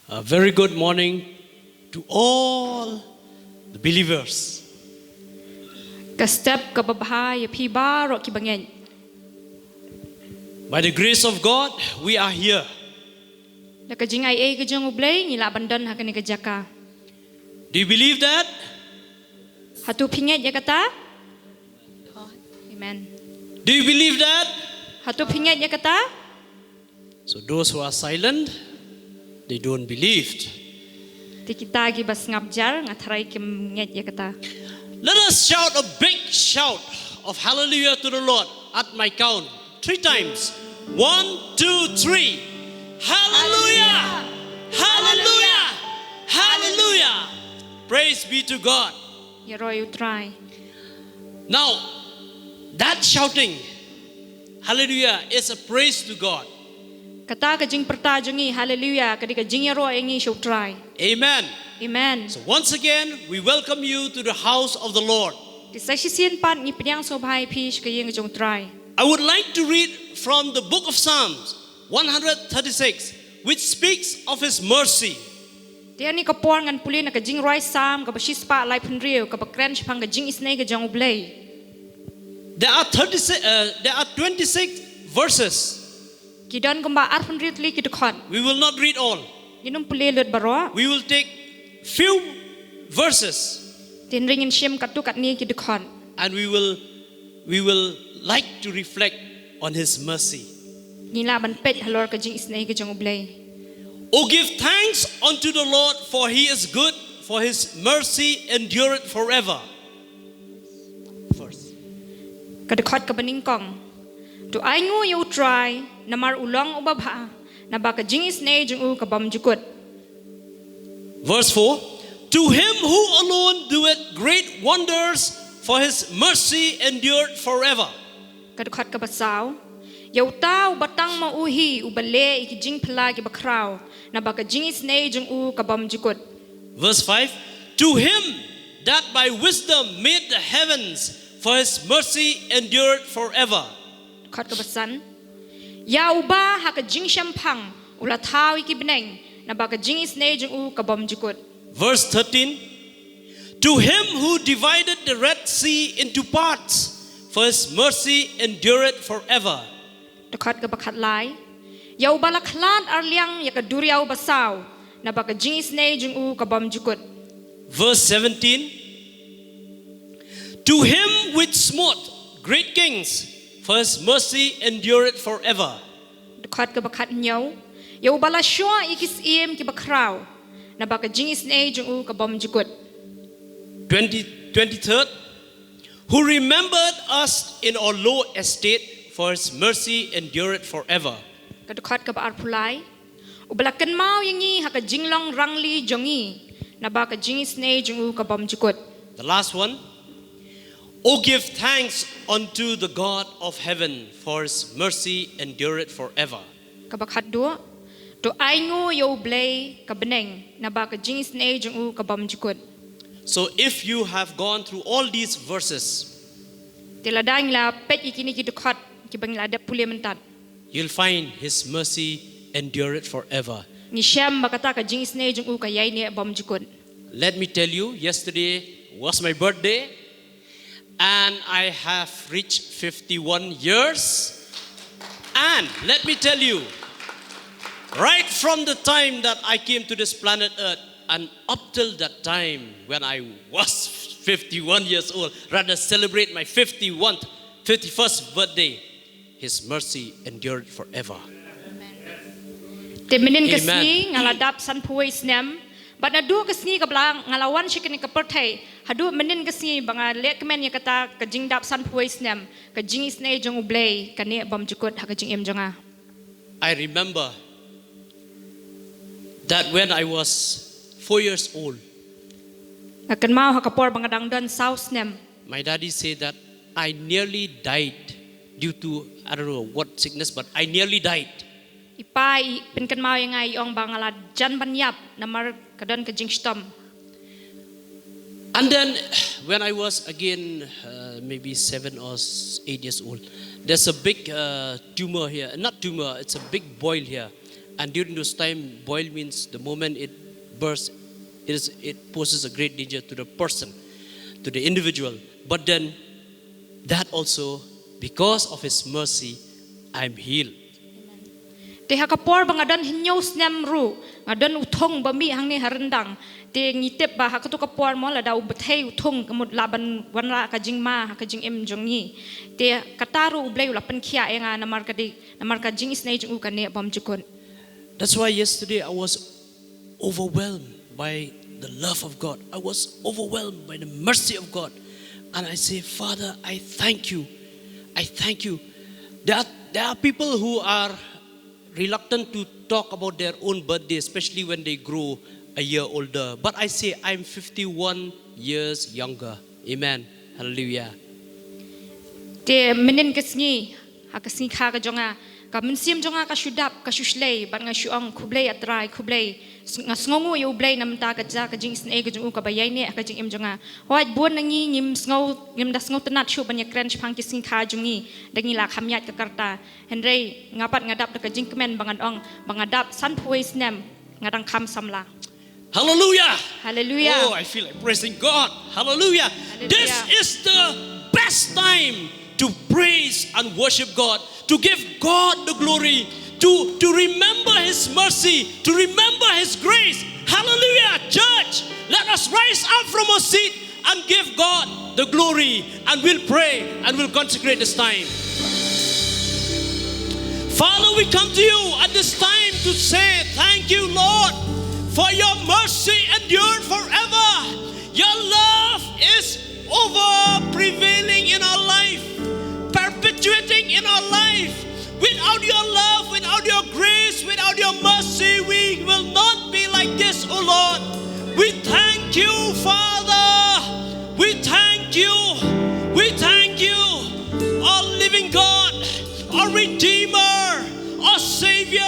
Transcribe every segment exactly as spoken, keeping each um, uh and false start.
A very good morning to all the believers. Ka step kaba bha ïa phi baroh ki bangeit. By the grace of God, we are here. Da ka jingai ei ka jong U Blei ngi lah ban don ha kane ka jaka. Do you believe that? Hato phi ngeit ïa kata? Amen. Do you believe that? Hato phi ngeit ïa kata? So those who are silent, they don't believe. Te kita kiba sngap jar, nga tharai kim ngeit ïa kata. Let us shout a big shout of hallelujah to the Lord at my count. Three times. One, two, three. Hallelujah! Hallelujah! Hallelujah! Praise be to God. Ïaroh ïa U Trai. Now, that shouting, hallelujah, is a praise to God. Kata ka jingpyrta jong ngi, hallelujah, ka dei ka jingïaroh ïa ngi sha U Trai. Amen. Amen. So once again, we welcome you to the house of the Lord. Te sa shisien pat ngi pdiang sngewbha ïa phi sha ka ïing jong U Trai. I would like to read from the book of Psalms one hundred thirty-six, which speaks of his mercy. Te ha kane ka por ngan pule na ka jingrwai Salm kaba shispah laiphew hynriew kaba kren shaphang ka jingisynei ka jong U Blei. There are thirty-six, uh, there are twenty-six verses. Ki don kumba arphew hynriew tylli ki dkhot. We will not read all. Ngin ym pule lut baroh. We will take few verses. Te hynrei ngin shim katto katne ki dkhot. And we will, we will like to reflect on his mercy. Ngi lah ban peit halor ka jingisynei ka jong U Blei. Oh, give thanks unto the Lord, for he is good, for his mercy endureth forever. First. Ka dkhot kaba nyngkong. To ainguh ïa U Trai, namar u long uba bha, naba ka jingisynei jong u ka bym jukut. Verse four. To him who alone doeth great wonders, for his mercy endureth forever. Ka dkhot kaba saw. Ïa uta uba tang ma u hi uba leh ïa ki jingphylla kiba khraw, naba ka jingisynei jong u ka bym jukut. Verse five. To him that by wisdom made the heavens, for his mercy endureth forever. Dkhot kaba san. Ïa uba ha ka jingshemphang u la thaw ïa ki bneng, naba ka jingisynei jong u ka bym jukut. Verse thirteen. To him who divided the Red Sea into parts, for his mercy endureth forever. Dkhot kaba khatlai. Ïa uba la khlad arliang ïa ka duriaw basaw, naba ka jingisynei jong u ka bym jukut. Verse seventeen. To him which smote great kings, for his mercy endureth forever. Dkhot kaba khathynñiew. Ïa uba la shoh ïa ki syiem kiba khraw, naba ka jingisynei jong u ka bym jukut. Twenty, twenty-third. Who remembered us in our low estate, for his mercy endureth forever. Ka dkhot kaba arphew lai. Uba la kynmaw ïa ngi ha ka jinglong rangli jong ngi, naba ka jingisynei jong u ka bym jukut. The last one. Oh, give thanks unto the God of heaven, for his mercy endureth forever. Kaba khatduh. To ainguh ïa U Blei ka bneng, naba ka jingisynei jong u ka bym jukut. So if you have gone through all these verses, te lada ngi la peit ïa kine ki dkhot kiba ngi la dep pule mynta, you'll find his mercy endureth forever. Ngi shem ba kata ka jingisynei jong u ka ïaineh bym jukut. Let me tell you, yesterday was my birthday, and I have reached fifty-one years. And let me tell you, right from the time that I came to this planet Earth and up till that time when I was fifty-one years old, rather celebrate my fifty-one, fifty-first birthday, his mercy endureth forever. Te mynnin ka sngi nga la dap sanphew wei snem. Bad naduh ka sngi kaba la nga la wan sha kane ka pyrthei haduh mynnin ka sngi ba nga leh kmen ïa kata ka jingdap sanphew wei snem, ka jingisynei jong U Blei ka neh bym jukut ha ka jingim jong nga. I remember that when I was four years old, nga kynmaw ha ka por ba nga dang don saw snem. My daddy said that I nearly died due to, I don't know what sickness, but I nearly died. I pa i pynkynmaw ïa nga, i ong ba nga la jan ban ïap namar ka don ka jingshitom. And then, when I was again, uh, maybe seven or s-, eight years old, there's a big, uh, tumor here. Not tumor, it's a big boil here. And during those time, boil means the moment it bursts, it, is, it poses a great danger to the person, to the individual. But then, that also, because of His mercy, I'm healed. Te ha ka por ba nga don hynñiew snem ruh, nga don u thung ba mih hangne ha ryndang. Te ngi tip ba ha katu ka por mo lada u bthei u thung ka mut lah ban wanrah ka jingma ha ka jingim jong ngi. Te kata ruh U Blei u la pynkhiah ïa nga namar ka dei, namar ka jingisynei jong u ka neh bymjukut. That's why yesterday I was overwhelmed by the love of God. I was overwhelmed by the mercy of God. And I say, Father, I thank you. I thank you. There are, there are people who are reluctant to talk about their own birthday, especially when they grow a year older. But I say, I'm fifty-one years younger. Amen. Hallelujah. Te mynnin ka sngi, ha ka sngi kha ka jong nga, ka mynsiem jong nga ka shu dap, ka shu shlei, bad nga shu ong, khublei A Trai, khublei. S-, nga sngewnguh ïa U Blei namar ka ja ka jingisynei ka jong u kaba ïaineh ha ka jingim jong nga. Hooid bun na ngi ngim sngew, ngim da sngewtynnad shuh ban ïakren shaphang ki sngi kha jong ngi, da ngi la kham ïaid ka karta. Hynrei nga pat nga dap da ka jingkmen ba ngan ong, ba nga dap sanphew wei snem, nga dang kham samla. Hallelujah. Hallelujah. Oh, I feel like praising God. Hallelujah. Hallelujah. This is the best time to praise and worship God, to give God the glory, to, to remember His mercy, to remember His grace. Hallelujah. Church, let us rise up from our seat and give God the glory, and we'll pray and we'll consecrate this time. Father, we come to you at this time to say thank you, Lord, for your mercy endured forever. Your love is over prevailing in our life, perpetuating in our life. Without your love, without your grace, without your mercy, we will not be like this, O Lord. We thank you, Father. We thank you. We thank you, our living God, our Redeemer, our Savior.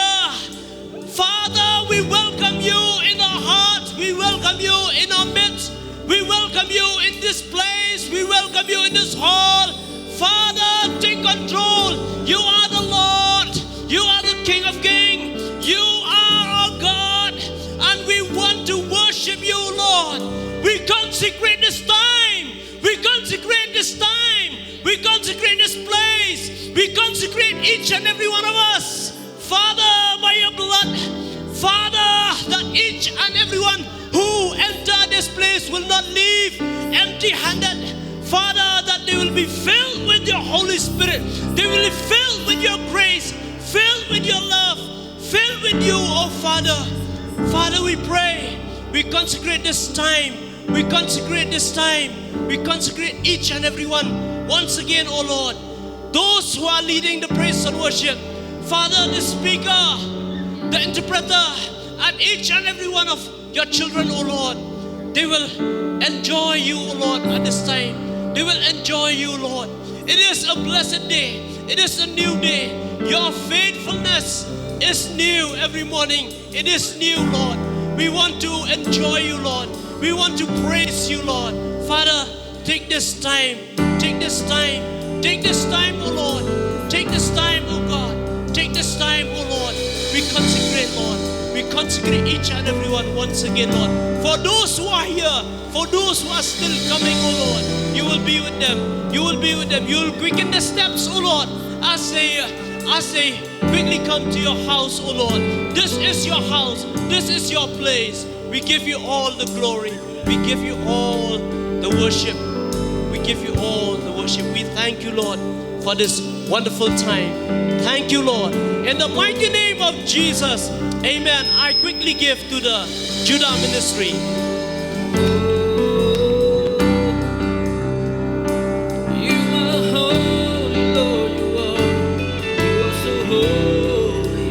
Father, we welcome you in our hearts. We welcome you in our midst. We welcome you in this place. We welcome you in this hall. Father, take control. You are the Lord. You are the King of Kings. You are our God. And we want to worship you, Lord. We consecrate this time. We consecrate this time. We consecrate this place. We consecrate each and every one of us. Father, by your blood, Father, that each and everyone who enter this place will not leave empty-handed. Father, that they will be filled with your Holy Spirit. They will be filled with your grace, filled with your love, filled with you, oh Father. Father, we pray, we consecrate this time, we consecrate this time, we consecrate each and every one once again, oh Lord. Those who are leading the praise and worship, Father, the speaker, the interpreter, and each and every one of your children, oh Lord, they will enjoy you, oh Lord, at this time. They will enjoy you, Lord. It is a blessed day. It is a new day. Your faithfulness is new every morning. It is new, Lord. We want to enjoy you, Lord. We want to praise you, Lord. Father, take this time. Take this time. Take this time, oh Lord. Take this time, oh God. Take this time, oh Lord. We consecrate, Lord. We consecrate each and every one once again, Lord. For those who are here, for those who are still coming, oh Lord, you will be with them. You will be with them. You will quicken the steps, oh Lord, as they, as they quickly come to your house, oh Lord. This is your house. This is your place. We give you all the glory. We give you all the worship. We give you all the worship. We thank you, Lord, for this wonderful time. Thank you, Lord. In the mighty name of Jesus, amen. I quickly give to the Judah Ministry. You are holy, Lord, you are, you are so holy,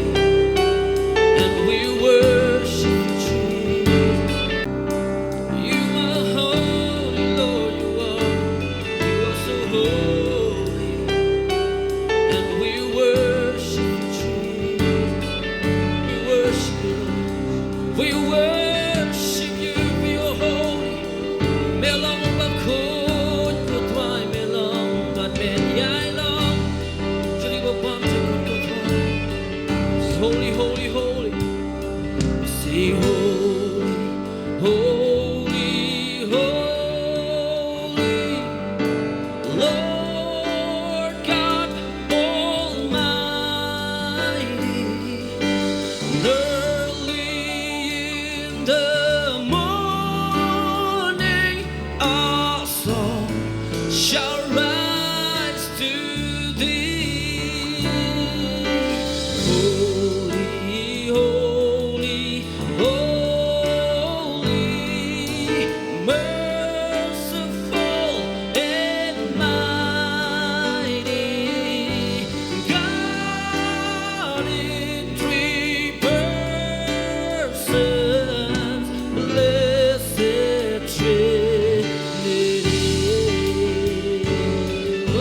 and we worship you, Jesus. You are holy, Lord, you are, you are so holy, and we worship you, Jesus. We worship you, Lord. We worship you, Early in the morning, our song shall rise to thee. Holy, holy, holy, merciful and mighty, God in three persons, blessed Trinity. Oh,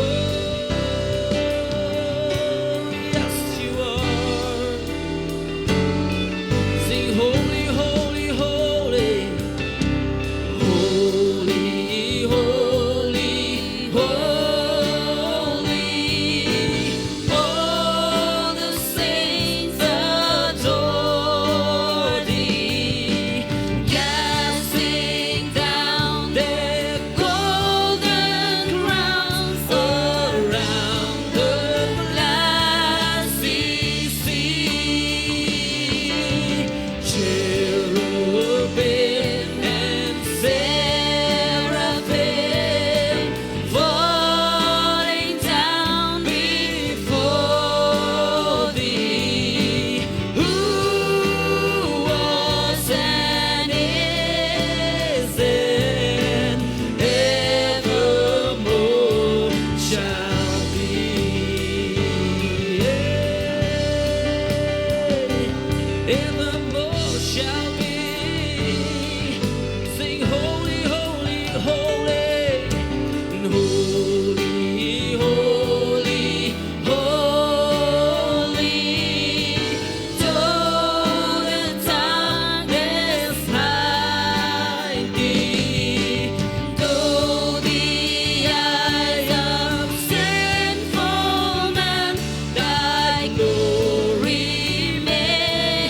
yes, you are. Sing, holy, holy, holy. Holy, holy, holy. All the saints adore thee, casting down their golden crowns around the glassy sea. Cherubim and seraphim falling down before thee, who was and is and evermore shall be. Evermore shall be. Sing, holy, holy, holy. Holy, holy, holy, though the darkness hide thee, though the eyes of sinful man thy glory may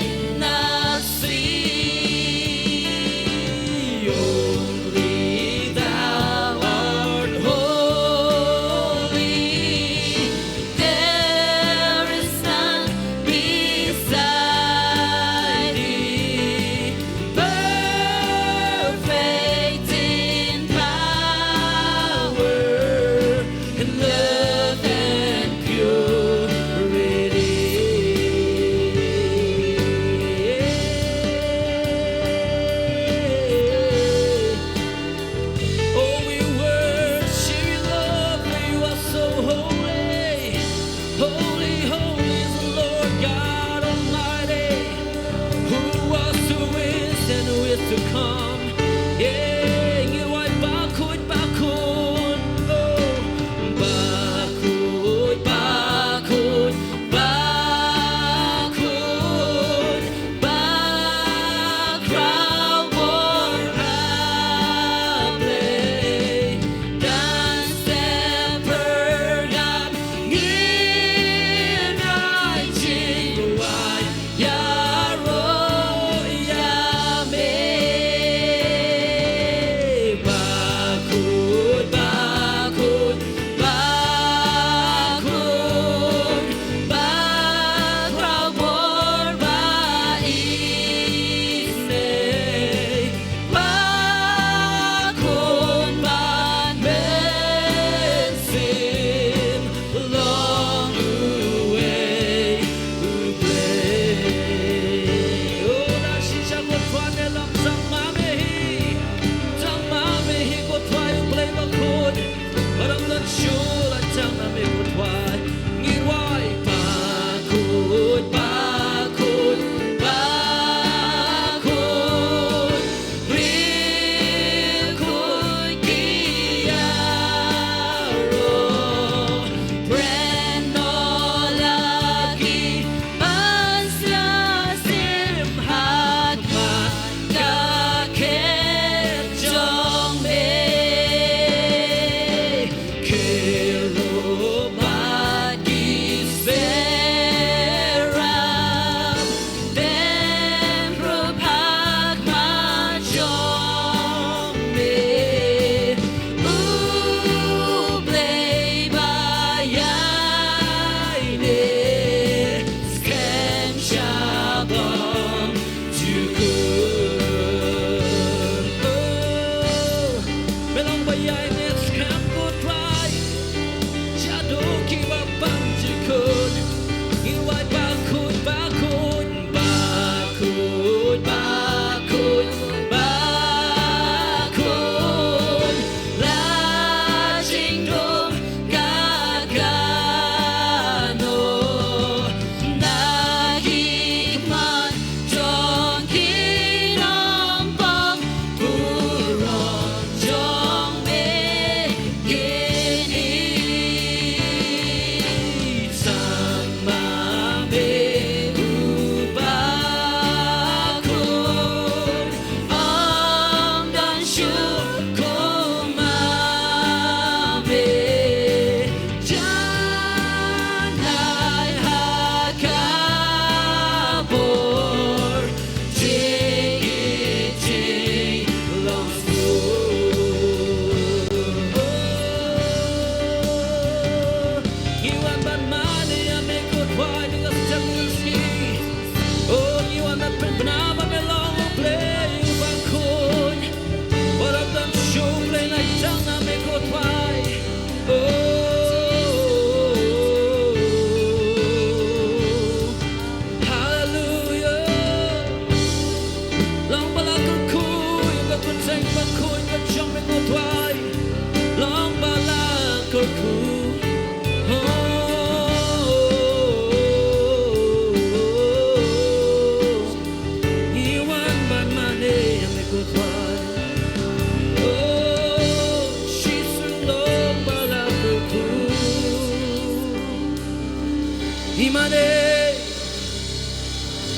Ngi mane,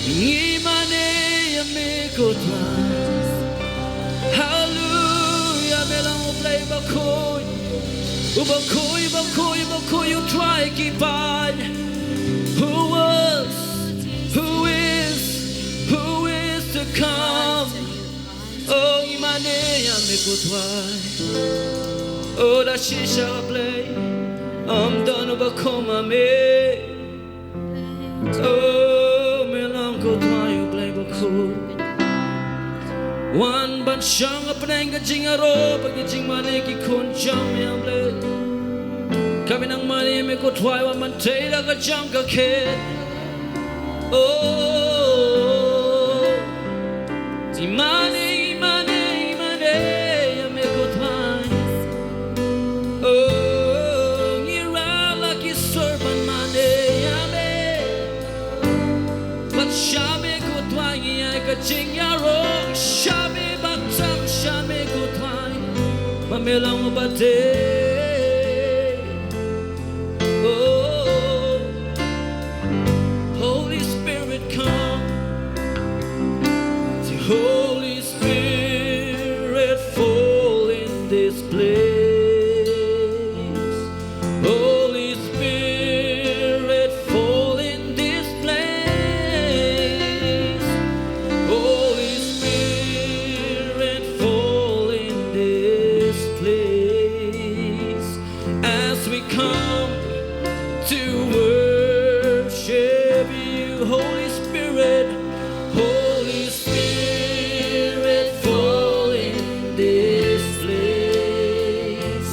ngi mane ïa me ko Trai. Hallelujah, me long U Blei bakhuid. U bakhuid, bakhuid, bakhuid, U Trai ki paid. Who was, who is, who is to come. Oh, ngi mane ïa me ko Trai. Oh, la shisha Blei. Ym don uba kum ïa me. Oh, me long ko Trai U Blei bakhuid. Wan ban shong hapdeng ka jingïaroh bad ka jingmane ki khun jong me ïa Blei. Ka me nang mane me ko Trai wan ban tei da ka jong ka khet. Oh, ngi mane, ngi mane, ngi mane ïa me ko Trai. Oh, ngi rah la ki sur ban mane ïa me. Bad sha me ko Trai ngi ai ka jingïaroh, sha me bad tam sha me ko Trai. Ba me long uba tei. Oh, Holy Spirit, come. Holy Spirit, fall in this place. Holy Spirit, fall in this place. Holy Spirit, fall in this place. As we come to worship you, Holy Spirit, Holy Spirit, fall in this place.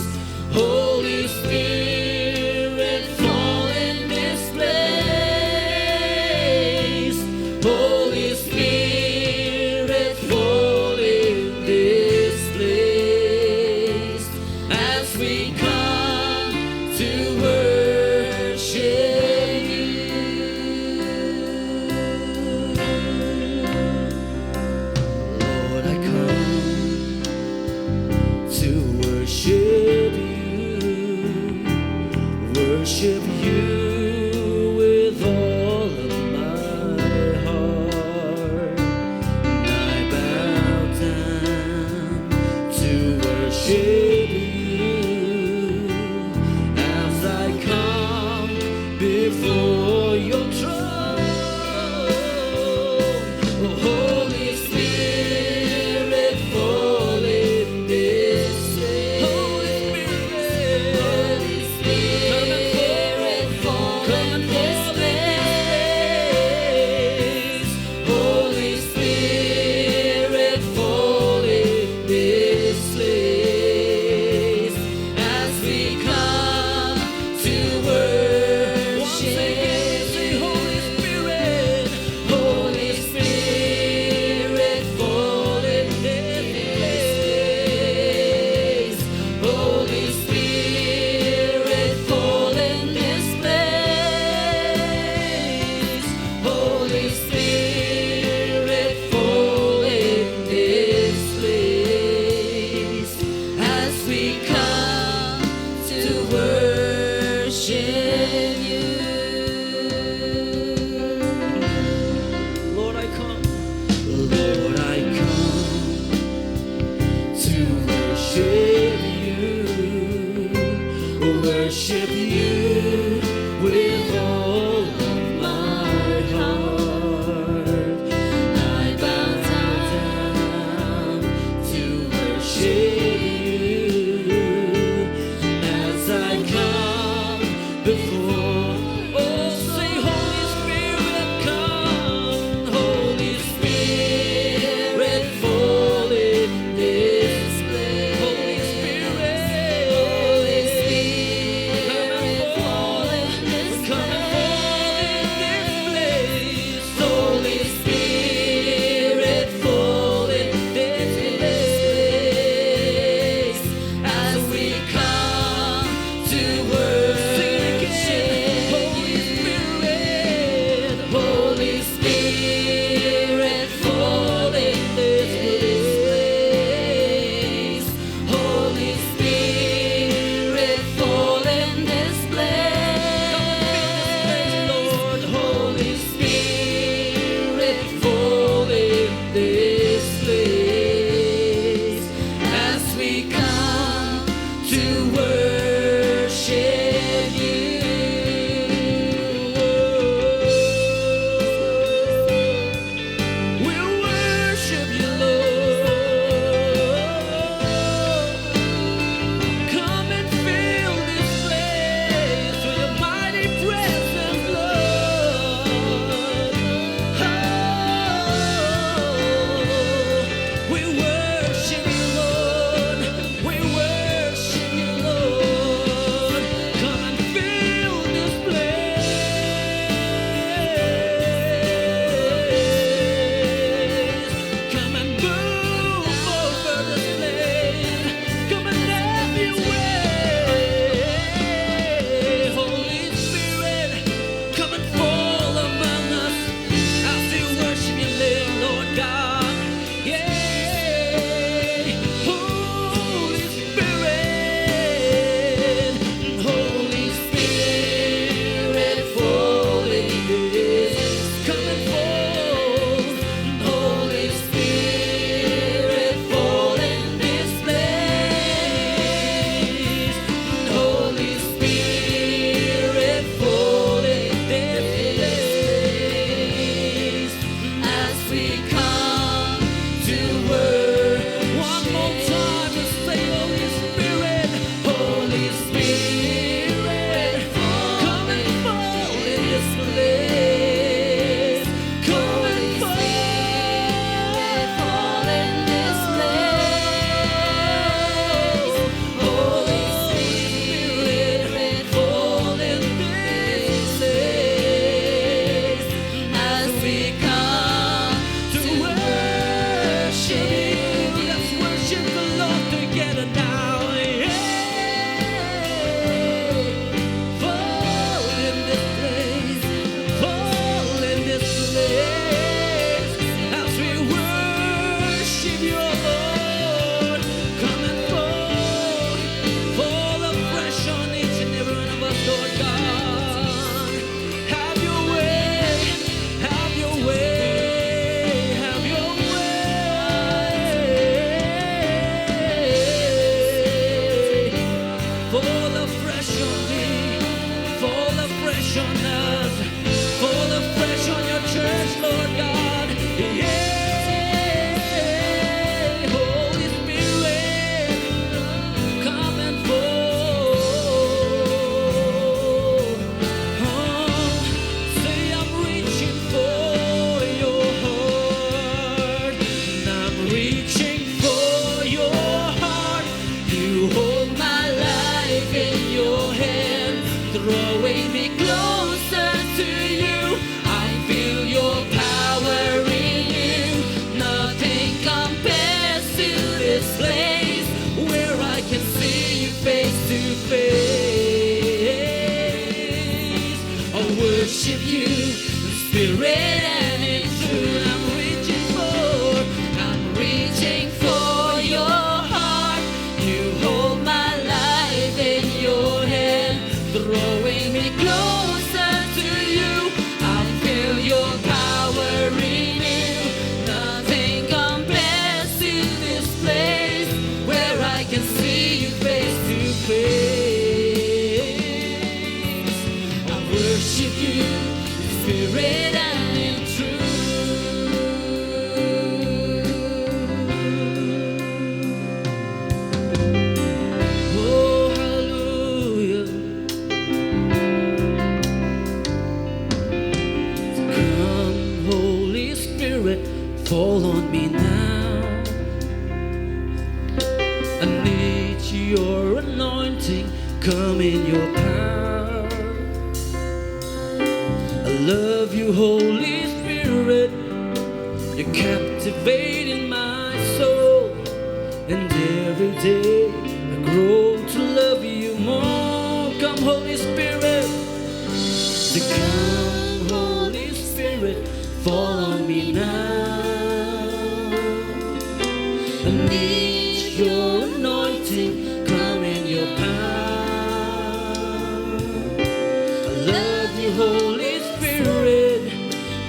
Holy Spirit, fall in this place. Holy Spirit, fall in this place. As we come to worship you. We worship you, Lord. We worship you, Lord. Come and fill this place. Come and move over this place. Come and have your way. Holy Spirit, come and fall among us as we worship your name, Lord God. Yeah. Holy Spirit, Holy Spirit, fall in this. Come and fall. Holy Spirit, fall in this place. Holy Spirit, fall in this place. As we come to worship. One more time, just say, Holy Spirit, Holy Spirit, come and fall in this place. Come and fall. Fall in this place. Holy Spirit, fall in this place. As we come to worship you. Let's worship the Lord together now. Yeah. Fall in this place. Fall in this place. As we worship you, Lord. Come and fall. Fall afresh on each and every one of us, Lord God. Have your way, have your way, have your way. Fall afresh on me, fall afresh on us, fall afresh on your church, Lord God. Yeah, Holy Spirit, come and fall. Oh, say, I'm reaching for your heart. I'm reaching for your heart. You hold my life in your hand, drawing me closer to you. I feel your power in you. Nothing compares to this place where I can see you face to face. I worship you in spirit and in truth. I'm reaching for, I'm reaching for your heart. You hold my life in your hand, drawing me closer to you. I feel your power in you. Nothing compares to this place where I can see you face to face. I worship you in spirit and in truth. Oh, hallelujah. Come, Holy Spirit, fall on me now. I need your anointing, come in your power. I love you, Holy Spirit, you're captivating my soul. And every day I grow to love you more. Come, Holy Spirit. So come, Holy Spirit, fall on me now. I need your anointing, come in your power. I love you, Holy Spirit.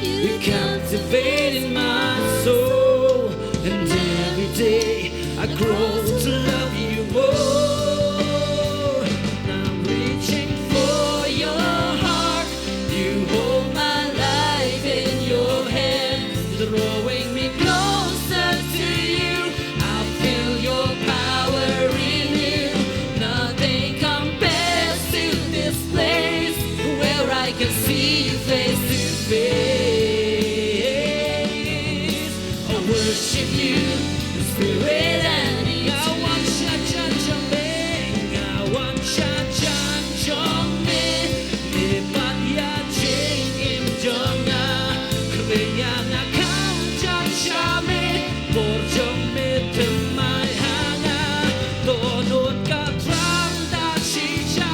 You're captivating my soul, and every day I grow to love you more. I'm reaching for your heart. You hold my life in your hand, drawing me closer to you. I feel your power in you. Nothing compares to this place where I can see you face to Nga nga kham jan sha me, bor jong me thymmai ha nga. Dohnud ka thrang da shisha,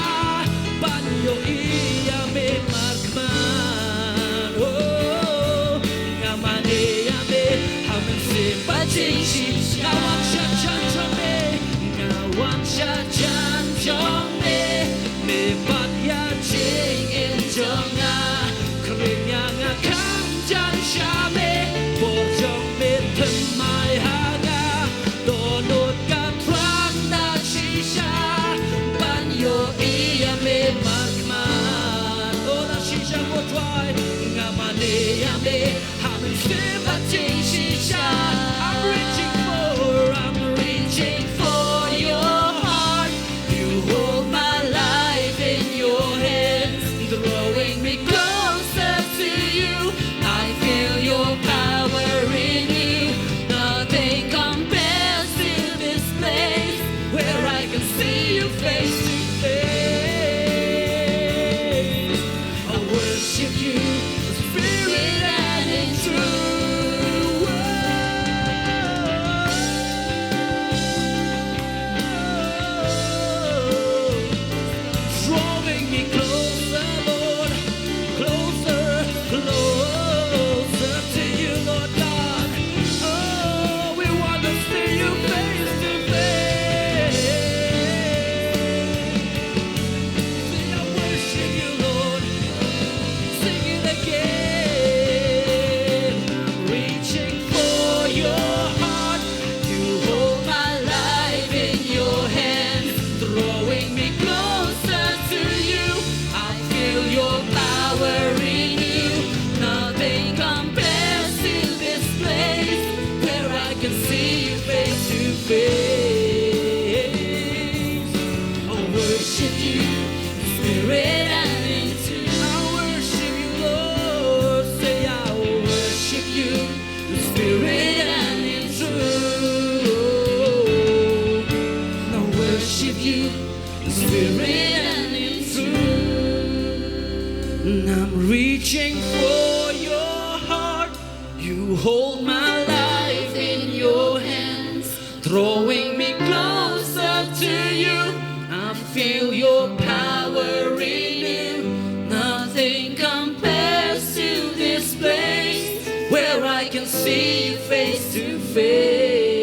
ban ïohi ïa me markhmat. Oh, nga mane ïa me ha mynsiem bad jingshisha. Nga wan sha jan jong me, nga wan sha jan jong me. Me bat ïa jingim jong nga, khring ïa nga kham jan sha me, bor jong me thymmai ha nga, dohnud ka thrang da shisha, ban ïohi ïa me markhmat. Oh, da shisha ko Trai, nga mane ïa me, I'm in favor, Jing Shisha. I'm reaching for, I'm reaching for your heart. You hold my life in your hands, drawing me closer to you. I feel your power in you. Nothing compares to this place where I can see you face to face. I worship you in spirit and in truth. Drawing me closer, Lord, closer, closer to you, Lord God. Oh, we want to see you face to face. Sing, I worship you, Lord. Sing it again. I'm reaching for your heart. You hold my life in your hands, drawing me closer to you. I feel your power in you. Nothing compares to this place where I can see you face to face. I worship you in spirit and in truth. I worship you, Lord. Say, I worship you in spirit and in truth. I worship you in spirit and in truth. And I'm reaching for your heart. You hold my life in your hands, drawing me closer to you. I feel your power in you. Nothing compares to this place where I can see you face to face.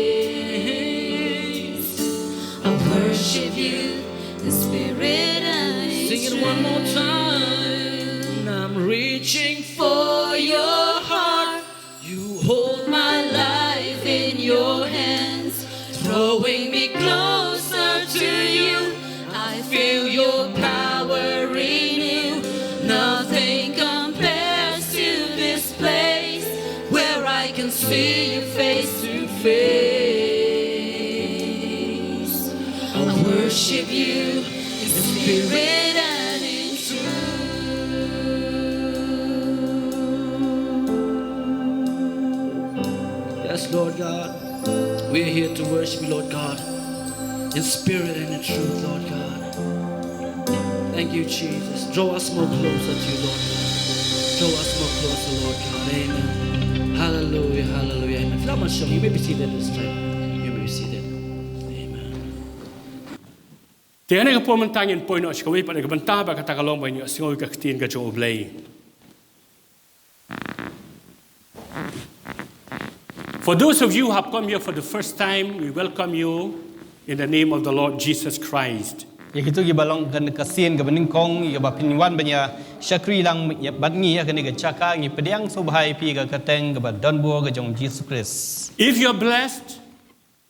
I worship you in spirit and in truth. Sing it one more time. I'm reaching for your heart. You hold my life in your hands, drawing me closer to you. I feel your power in you. Nothing compares to this place where I can see you face to face. I worship you in spirit and in truth. Yes, Lord God. We are here to worship you, Lord God, in spirit and in truth, Lord God. Thank you, Jesus. Draw us more closer to you, Lord God. Draw us more closer, Lord God. Amen. Hallelujah, hallelujah, amen. Flaman shong, you may be seated this time. You may be seated. Amen. Te ha kane ka por mynta ngin poi noh sha kawei pat ka bynta ba kata ka long ban ïohsngew ïa ka ktien ka jong U Blei. For those of you who have come here for the first time, we welcome you in the name of the Lord Jesus Christ. Ïa kito kiba long kane ka sien kaba nyngkong, ïa ba phin wan ban ïa shakri lang bad ngi ïa kane ka jaka, ngi pdiang sngewbha ïa phi ha ka kyrteng kaba donbor ka jong U Jisu Khrist. If you're blessed,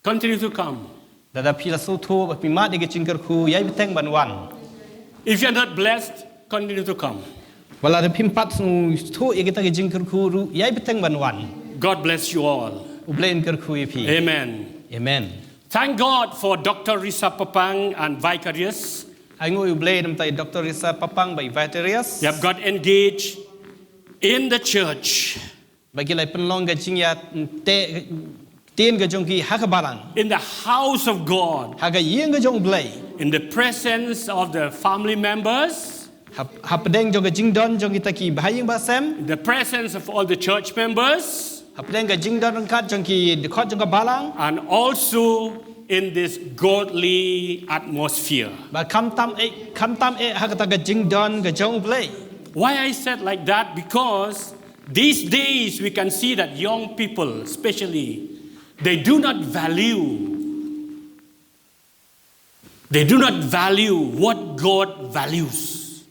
continue to come. Lada phi la sngewthuh ba phi mad ïa ka jingkyrkhu, ïai bteng ban wan. If you're not blessed, continue to come. Wat lada phim pat sngewthuh ïa kata ka jingkyrkhu ruh, ïai bteng ban wan. God bless you all. U Blei un kyrkhu ïa phi. Amen. Amen. Thank God for Doctor Risa Papang and Vicarious. Ai nguh ïa U Blei namar ïa Doctor Risa Papang bad Vicarious. They have got engaged in the church. Ba ki la pynlong ka jingïateh ktien ka jong ki ha ka balang. In the house of God. Ha ka ïing ka jong U Blei. In the presence of the family members. Hap-, hapdeng jong ka jingdon jong kita ki bahaïing bahasem. In the presence of all the church members. Hapdeng ka jingdon ryngkat jong ki dkhot jong ka balang. And also in this godly atmosphere. Bad khamtam eh, khamtam eh ha kata ka jingdon ka jong U Blei. Why I said like that? Because these days we can see that young people, especially, they do not value, they do not value what God values.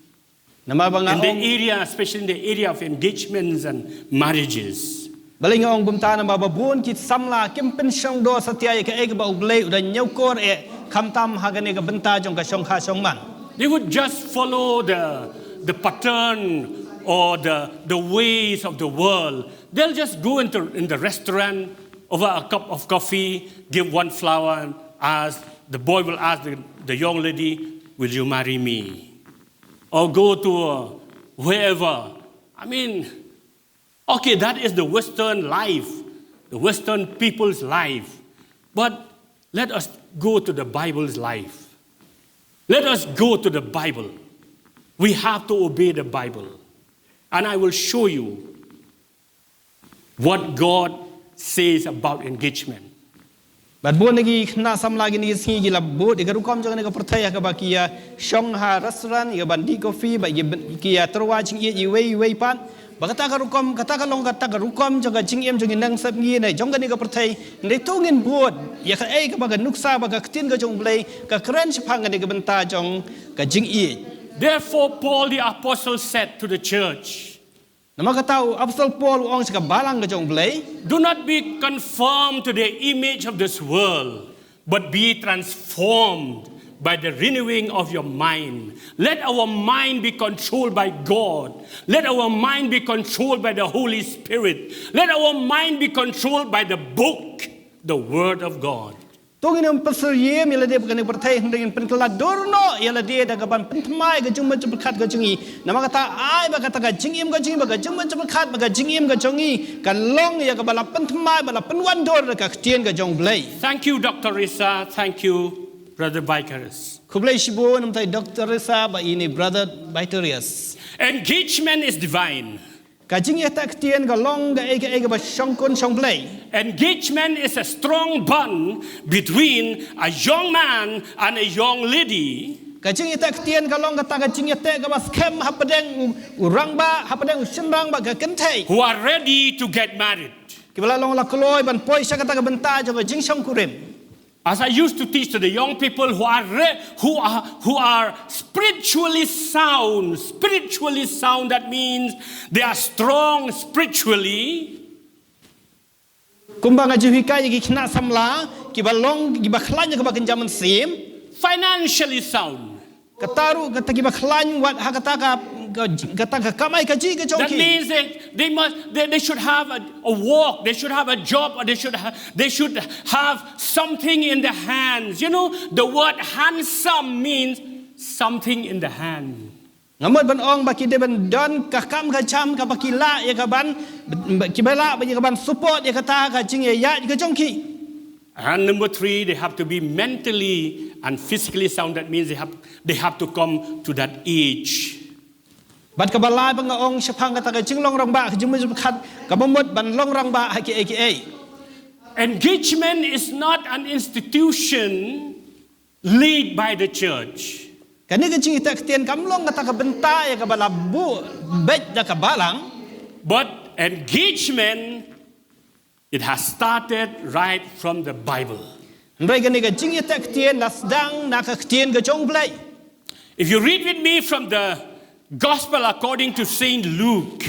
Namar ba nga ong, in the area, especially in the area of engagements and marriages. Balei nga ong kumta, namar ba bun ki samla kim pynshongdor satia ïa kaei kaba U Blei u da ñiewkor eh, khamtam ha kane ka bynta jong ka shongkha shongman. They would just follow the, the pattern or the, the ways of the world. They'll just go into, in the restaurant, over a cup of coffee, give one flower and ask, the boy will ask the, the young lady, "Will you marry me?" Or go to, uh, wherever. I mean, okay, that is the Western life, the Western people's life. But let us go to the Bible's life. Let us go to the Bible. We have to obey the Bible. And I will show you what God says about engagement. Bad bun na ki khynnah samla kine ki sngi ki la bud ïa ka rukom jong kane ka pyrthei ha kaba ki ïa shong ha restaurant ïa ka ban dih coffee, bad ki ïa tyrwa jingïeit iwei iwei pat. Ba kata ka rukom, kata ka long kata ka rukom jong ka jingim jong ngi nang sep ngi ne jong kane ka pyrthei. Hynrei to ngin bud ïa kaei kaba ka nuksa bad ka ktien ka jong U Blei ka kren shaphang kane ka bynta jong ka jingïeit. Therefore, Paul the apostle said to the church, Namar kata u Apostol Paul u ong sha ka balang ka jong U Blei, "Do not be conformed to the image of this world, but be transformed by the renewing of your mind. Let our mind be controlled by God. Let our mind be controlled by the Holy Spirit. Let our mind be controlled by the book, the Word of God." To ngin ym pynsuryiem ïa lade bad kane ka pyrthei, hynrei ngin pynkylla dur noh ïa lade da kaban pynthymmai ka jingmut jingpyrkhat ka jong ngi. Namar kata ai ba kata ka jingim ka jong ngi, ba ka jingmut jingpyrkhat, ba ka jingim ka jong ngi kan long ïa kaba la pynthymmai, ba la pynwandur da ka ktien ka jong U Blei. Thank you, Doctor Risa. Thank you, Brother Vicaris. Khublei shibun, namtai Doctor Risa, bad ine Brother Vicaris. Engagement is divine. Ka jingïateh ktien ka long kaei kaei kaba shongkun shong Blei. Engagement is a strong bond between a young man and a young lady. Ka jingïateh ktien ka long kata ka jingïateh kaba skhem hapdeng u, u rangbah, hapdeng u shynrang bad ka kynthei. Who are ready to get married. Kiba la long la kloi ban poi sha kata ka bynta jong ka jingshongkurim. As I used to teach to the young people who are re-, who are, who are spiritually sound, spiritually sound, that means they are strong spiritually. Kumba nga ju hikai ïa ki khynnah samla, kiba long, kiba khlaiñ ïa kaba kynja mynsiem. Financially sound. Kata ruh, kata kiba khlaiñ wat ha kata ka, ka, kata ka kamai kajih ka jong ki. That means they, they must, they, they should have a, a work, they should have a job, or they should ha-, they should have something in their hands. You know, the word handsome means something in the hand. Nga mut ban ong ba ki dei ban don ka kam ka jam kaba ki lah ïa kaban, kiba lah ïa kaban support ïa kata ka jingïaid ka jong ki. And number three, they have to be mentally and physically sound. That means they have, they have to come to that age. Bad kaba lai ba nga ong shaphang kata ka jinglong rangbah, ka jingmut jingpyrkhat, kaba mut ban long rangbah ha kiei kiei. Engagement is not an institution led by the church. Kane ka jingïateh ktien kam long kata ka bynta ïa kaba la buh beit da ka balang. But engagement, it has started right from the Bible. Hynrei kane ka jingïateh ktien la sdang na ka ktien ka jong U Blei. If you read with me from the Gospel according to Saint Luke,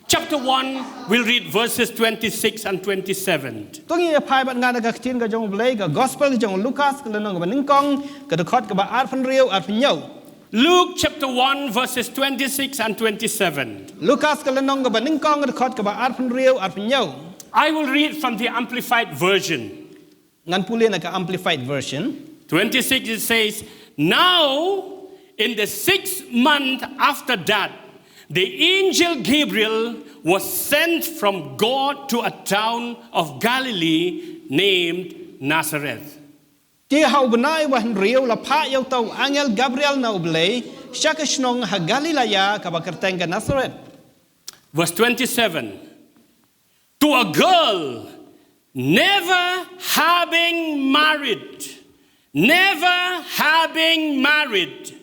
chapter one, we'll read verses twenty-six and twenty-seven. To ngin ïa phai bad nga na ka ktien ka jong U Blei, ka Gospel ka jong u Lukas, ka lynnong kaba nyngkong, ka dkhot kaba arphew hynriew, arphew hynñiew. Luke chapter one, verses twenty-six and twenty-seven. Lukas ka lynnong kaba nyngkong, dkhot kaba arphew hynriew, arphew hynñiew. I will read from the Amplified Version. Ngan pule na ka Amplified Version. Twenty-six, it says, "Now, in the sixth month after that, the angel Gabriel was sent from God to a town of Galilee named Nazareth." Te ha u bnai uba hynriew la phah ïa uta u angel Gabriel na U Blei, sha ka shnong ha Galilaya kaba kyrteng ka Nazareth. Verse twenty-seven. To a girl never having married, never having married,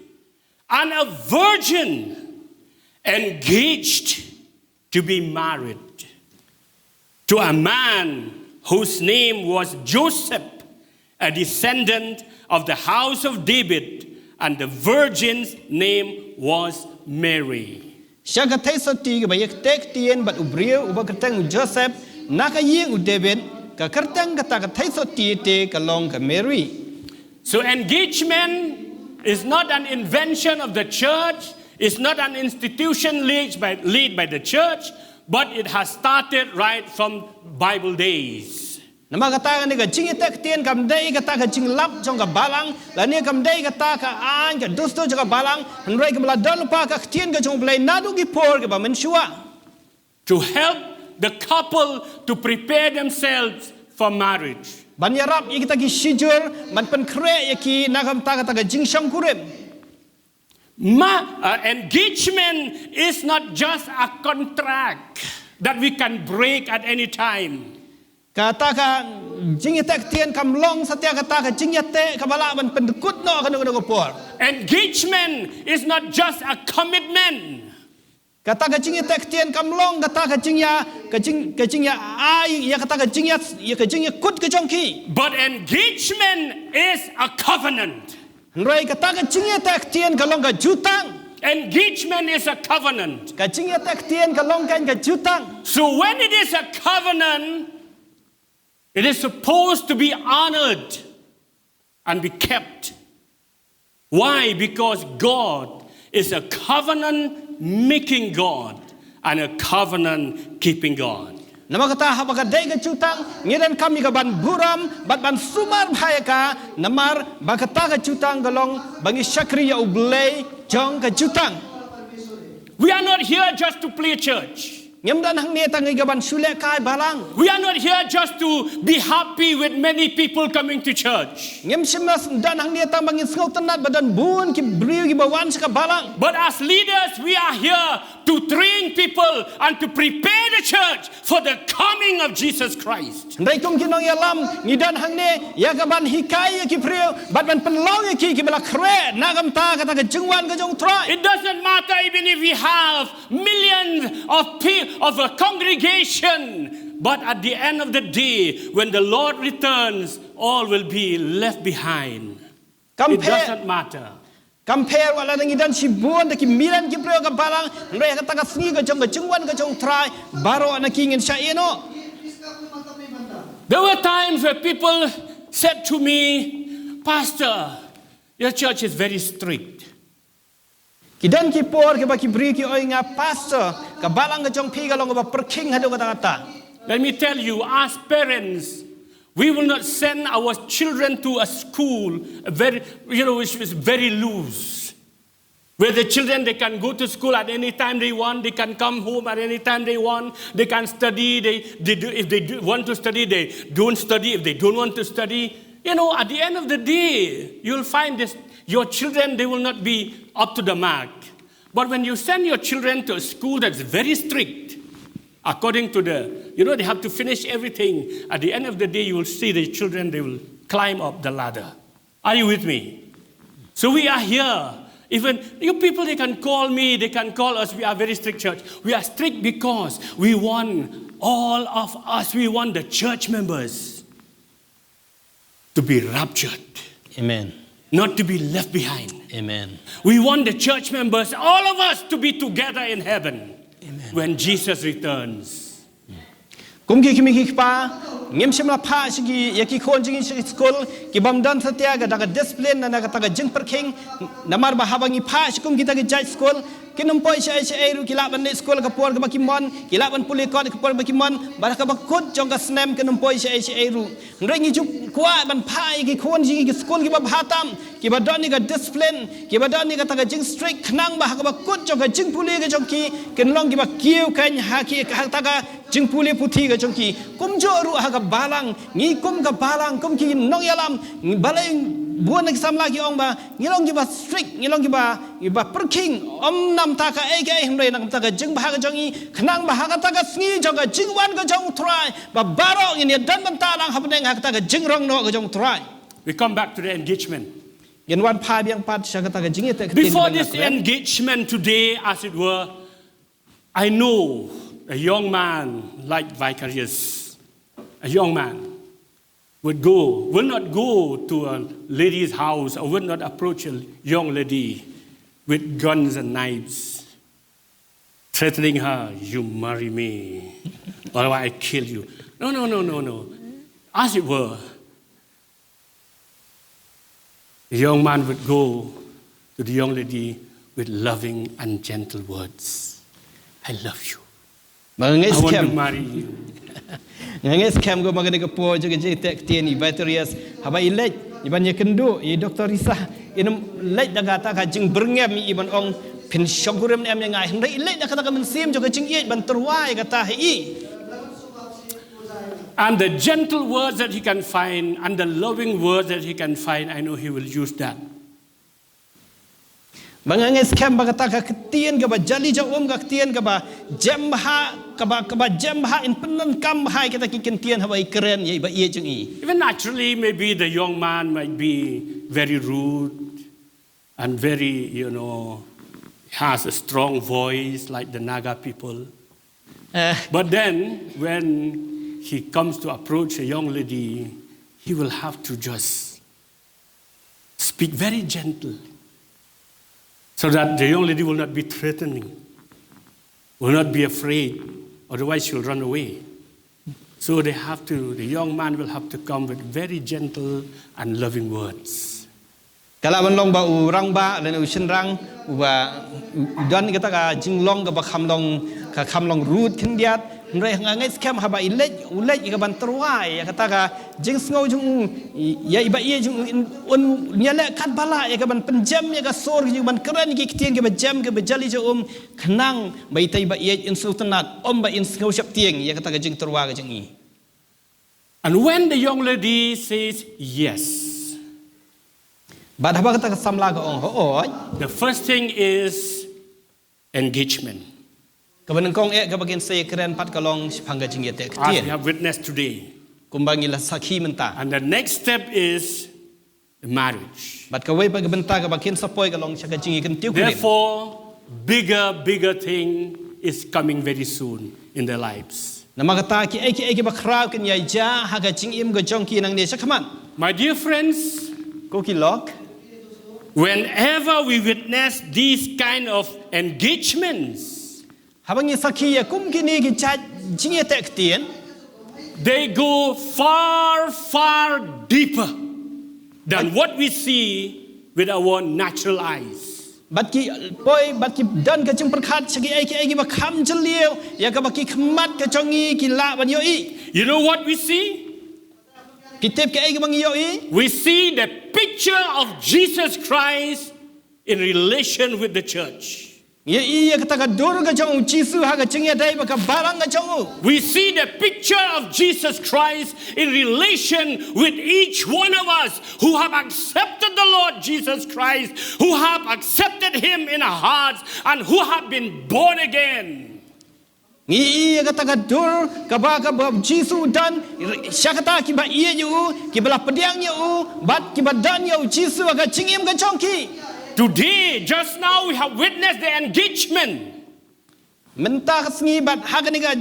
and a virgin engaged to be married to a man whose name was Joseph, a descendant of the house of David, and the virgin's name was Mary. Sha ka theisotti kaba ïa ktien bad u briew uba kyrteng u Joseph, na ka ïing u David, ka kyrteng kata ka theisotti te ka long ka Mary. So engagement is not an invention of the church, it's not an institution led by, led by the church, but it has started right from Bible days. Namar kata kane ka jingïateh ktien kam dei kata ka jinglap jong ka balang, lane kam dei kata ka aiñ ka dustur jong ka balang, hynrei kaba la don lypa ka ktien ka jong U Blei naduh ki por kiba mynshuwa. To help the couple to prepare themselves for marriage. Ban ïarap ïa kita ki shijur, ban pynkhreh ïa ki na ka bynta kata ka jingshongkurim. Ma, uh, engagement is not just a contract that we can break at any time. Kata ka jingïateh ktien kam long satia kata ka jingïateh kaba lah ban pyndkut noh kano kano ka por. Engagement is not just a commitment. Kata ka jingïateh ktien kam long kata ka jingïa, ka jing, ka jingïa ai, ïa kata ka jingïa, ïa ka jingïakut ka jong ki. But engagement is a covenant. Hynrei kata ka jingïateh ktien ka long ka jutang. Engagement is a covenant. Ka jingïateh ktien ka long ka, ka jutang. So when it is a covenant, it is supposed to be honored and be kept. Why? Because God is a covenant making God and a covenant keeping God. Namar kata haba ka dei ka jutang, ngi donkam ïa ka ban burom bad ban sumar bha ïa ka, namar ba kata ka jutang ka long ba ngi shakri ïa U Blei jong ka jutang. We are not here just to play church. Ngim don hangne tang ïa ka ban shu leh kai balang. We are not here just to be happy with many people coming to church. Ngim shym don hangne tang ba ngin sngewtynnat ba don bun ki briew kiba wan sha ka balang. But as leaders, we are here to train people and to prepare the church for the coming of Jesus Christ. Hynrei kum ki nongïalam, ngi don hangne ïa ka ban hikai ïa ki briew bad ban pynlong ïa ki kiba la khreh na ka bynta kata ka jingwan ka jong U Trai. It doesn't matter even if we have millions of pe-, of a congregation, but at the end of the day, when the Lord returns, all will be left behind. Kam pher, it doesn't matter. Kam pher wat lada ngi don shibun da ki million ki briew ha ka balang, hynrei ha kata ka sngi ka jong ka jingwan ka jong U Trai, baroh na ki ngin shah ïeh noh. There were times where people said to me, "Pastor, your church is very strict." Ki don ki por kiba ki briew ki ong ïa nga, "Pastor, ka balang ka jong phi ka long kaba pyrkhing haduh katta katta." Let me tell you, as parents, we will not send our children to a school very, you know, which is very loose, where the children, they can go to school at any time they want, they can come home at any time they want, they can study, they, they do, if they do want to study, they don't study, if they don't want to study. You know, at the end of the day, you'll find this, your children, they will not be up to the mark. But when you send your children to a school that's very strict, according to the, you know, they have to finish everything. At the end of the day, you will see the children, they will climb up the ladder. Are you with me? So we are here. Even you people, they can call me, they can call us. We are a very strict church. We are strict because we want all of us, we want the church members to be raptured. Amen. Not to be left behind. Amen. We want the church members, all of us, to be together in heaven. Amen. When Jesus returns. Kum ki kmie ki kpa, ngim shym la phah sha ki, ïa ki khun jong ngi sha ki skul, ki bym don satia ka, da ka discipline, na, na kata ka jingpyrkhing, namar ba haba ngi phah sha kum kita ki jait skul, kin ym poi shaei shaei ruh, ki lah ban leit skul ha ka por kaba ki mon, ki lah ban pule kot ha ka por kaba ki mon, bad ha kaba kut jong ka snem kin ym poi shaei shaei ruh. Hynrei ngi ju kwah ban phah ïa ki khun jong ngi ki skul kiba bha tam, kiba don ïa ka discipline, kiba don ïa kata ka jingstrict, khnang ba ha kaba kut jong ka jingpule ka jong ki, kin long kiba kiew khein ha ki, ha kata ka jingpule puthi ka jong ki. Kumjuh ruh ha ka balang, ngi kum ka balang, kum ki nongïalam, balei Bun na ki samla ki ong ba ngi long kiba strict, ngi long kiba, kiba pyrkhing, ym namar ka ei ka ei, hynrei namar ka jingbha ka jong ngi, khnang ba ha kata ka sngi jong ka jingwan ka jong U Trai, ba baroh ngin ïa don bynta lang hapdeng ha kata ka jingrong noh ka jong U Trai. We come back to the engagement. Ngin wan phai biang pat sha kata ka jingïateh ktien. Before this engagement today, as it were, I know a young man like Vicarius, a young man would go, will not go to a lady's house, or would not approach a young lady with guns and knives, threatening her, "You marry me, or I kill you." No, no, no, no, no. As it were, the young man would go to the young lady with loving and gentle words. "I love you. Ba nga ngeit skhem. I want to marry you." Nga ngeit skhem ko ba nga dei ka por jong ka jingïateh ktien i Vicarius, haba i leit i ban ïakynduh ïa i Doktor Risa, in ym leit da kata ka jingbyrngem i ban ong, "Phin shong kurim ne em ïa nga," hynrei i leit da kata ka mynsiem jong ka jingïeit ban tyrwa ïa kata ha i. And the gentle words that he can find, and the loving words that he can find, I know he will use that. Ba nga ngeit skhem ba kata ka ktien kaba jali ja um, ka ktien kaba jem bha, kaba, kaba jem bha, in pyndonkam bha ïa kita ki ktien haba i kren ïa i ba ïeit jong i. Even naturally, maybe the young man might be very rude and very, you know, has a strong voice like the Naga people. Eh. But then, when he comes to approach a young lady, he will have to just speak very gentle so that the young lady will not be threatening, will not be afraid, otherwise she'll run away. So they have to, the young man will have to come with very gentle and loving words. Ka lah ban long ba u rangbah lane u shynrang uba u, u don kata ka jinglong kaba kham long, ka kham long rude khyndiat. Hynrei nga ngeit skhem haba i leit, u leit ïa ka ban tyrwa ïa kata ka jingsngew jong u, ïa i ba ïeit jong u, in, un ïaleh katba lah ïa ka ban pynjem ïa ka sur jong u ban kren ki ktien kiba jem kiba jali ja um, khnang ba ita i ba ïeit in sngewtynnat, ym ba in sngew sheptieng ïa kata ka jingtyrwa ka jong i. And when the young lady says yes, bad haba kata ka samla ka ong hooid, the first thing is engagement. Kaba nyngkong eh kaba kin sa ïakren pat ka long shaphang ka jingïateh ktien. As we have witnessed today. Kumba ngi la sakhi mynta. And the next step is marriage. Bad kawei pat ka bynta kaba kin sa poi ka long sha ka jingïakyntiew kurim. Therefore, bigger, bigger thing is coming very soon in their lives. Namar kata kiei kiei kiba khraw kin ïai jia ha ka jingim ka jong ki nangne shakhmat. My dear friends, ko ki lok, whenever we witness these kind of engagements, haba ngi sakhi ïa kum kine ki jait jingïateh ktien, they go far, far deeper than what we see with our natural eyes. Bad ki poi, bad ki don ka jingpyrkhat sha kiei kiei kiba kham jylliew ïa kaba ki khmat ka jong ngi ki lah ban ïohi. You know what we see? Phi tip kiei kiba ngi ïohi? We see the picture of Jesus Christ in relation with the church. Ngi ïohi ïa kata ka dur ka jong u Jisu ha ka jingïadei bad ka balang ka jong u. We see the picture of Jesus Christ in relation with each one of us who have accepted the Lord Jesus Christ, who have accepted Him in our hearts, and who have been born again. Ngi ïohi ïa kata ka dur kaba, kaba u Jisu u don sha kita kiba ïeit ïa u, kiba la pdiang ïa u, bad kiba don ïa u Jisu ha ka jingim ka jong ki. Today, just now, we have witnessed the engagement. Mynta ka sngi bad ha kane ka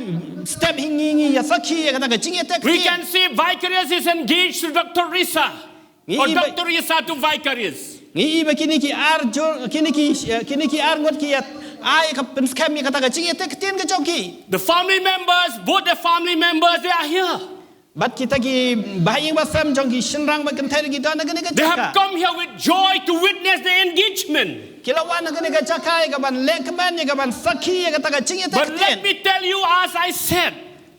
step hi ngi, ngi ïa sakhi ïa kata ka jingïateh ktien. We can see Vicarius is engaged to Doctor Risa. Ngi ïohi ba, Doctor Risa to Vicarius. Ngi ïohi ba kine ki ar jur, kine ki, eh, kine ki ar ngut ki ïa ai ka pynskhem ïa kata ka jingïateh ktien ka jong ki. The family members, both the family members, they are here. Bad kita ki bahaïing bahasem jong ki shynrang bad kynthei ruh ki don ha kane ka jaka. They have come here with joy to witness the engagement. Ki la wan ha kane ka jaka ïa ka ban leh kmen, ïa ka ban sakhi ïa kata ka jingïateh ktien. But let me tell you, as I said,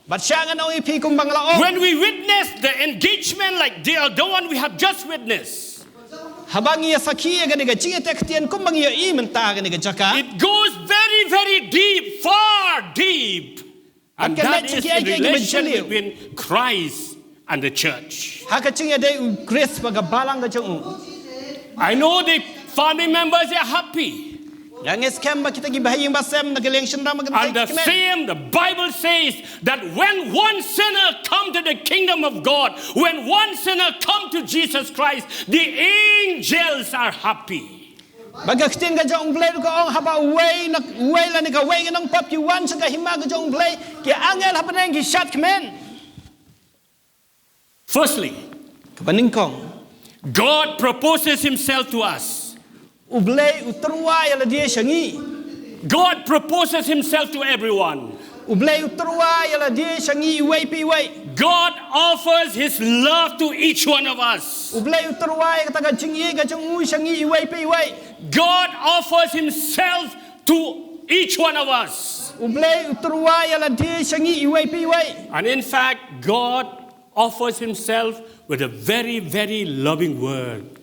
bad sha ngan ong ïa phi kumba nga la ong, when we witness the engagement like the other one we have just witnessed, haba ngi ïa sakhi ïa kane ka jingïateh ktien kumba ngi ïohi mynta ha kane ka jaka, it goes very, very deep, far deep. And that is in relation between Christ and the church. Ha ka jingïadei u Khrist bad ka balang ka jong u. I know the family members are happy. Nga ngeit skhem ba kita ki bahaïing bahasem na ka liang shynrang ba kan And the kmen. same, the Bible says that when one sinner come to the kingdom of God, when one sinner come to Jesus Christ, the angels are happy. Ba ka ktien ka jong U Blei ruh ka ong haba uwei na uwei lane kawei ki nongpop ki wan sha ka hima ka jong U Blei, ki angel hapdeng ki shad kmen. Firstly, Kaba nyngkong, God proposes himself to us. U Blei u tyrwa ïa lade sha ngi. God proposes himself to everyone. U Blei u tyrwa ïa lade sha ngi iwei pa iwei. God offers his love to each one of us. U Blei u tyrwa ïa kata ka jingïeit ka jong u sha ngi iwei pa iwei. God offers himself to each one of us. U Blei u tyrwa ïa lade sha ngi iwei pa iwei. And in fact, God offers himself with a very, very loving word.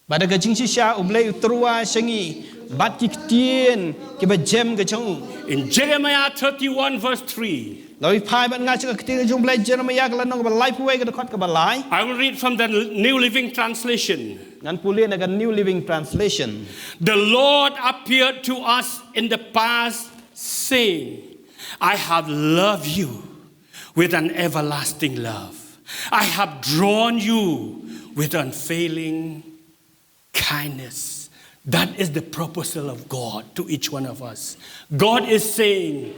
Bad da ka jingshisha U Blei u tyrwa sha ngi bad ki ktien kiba jem ka jong u. In Jeremiah thirty-one, verse three, Ngi phai bad nga sha ka ktien jong U Blei, Jeremiah ka lynnong kaba laiphew wei ka dkhot kaba lai. I will read from the New Living Translation. Ngan pule na ka New Living Translation. The Lord appeared to us in the past, saying, I have loved you with an everlasting love. I have drawn you with unfailing kindness. That is the proposal of God to each one of us. God is saying,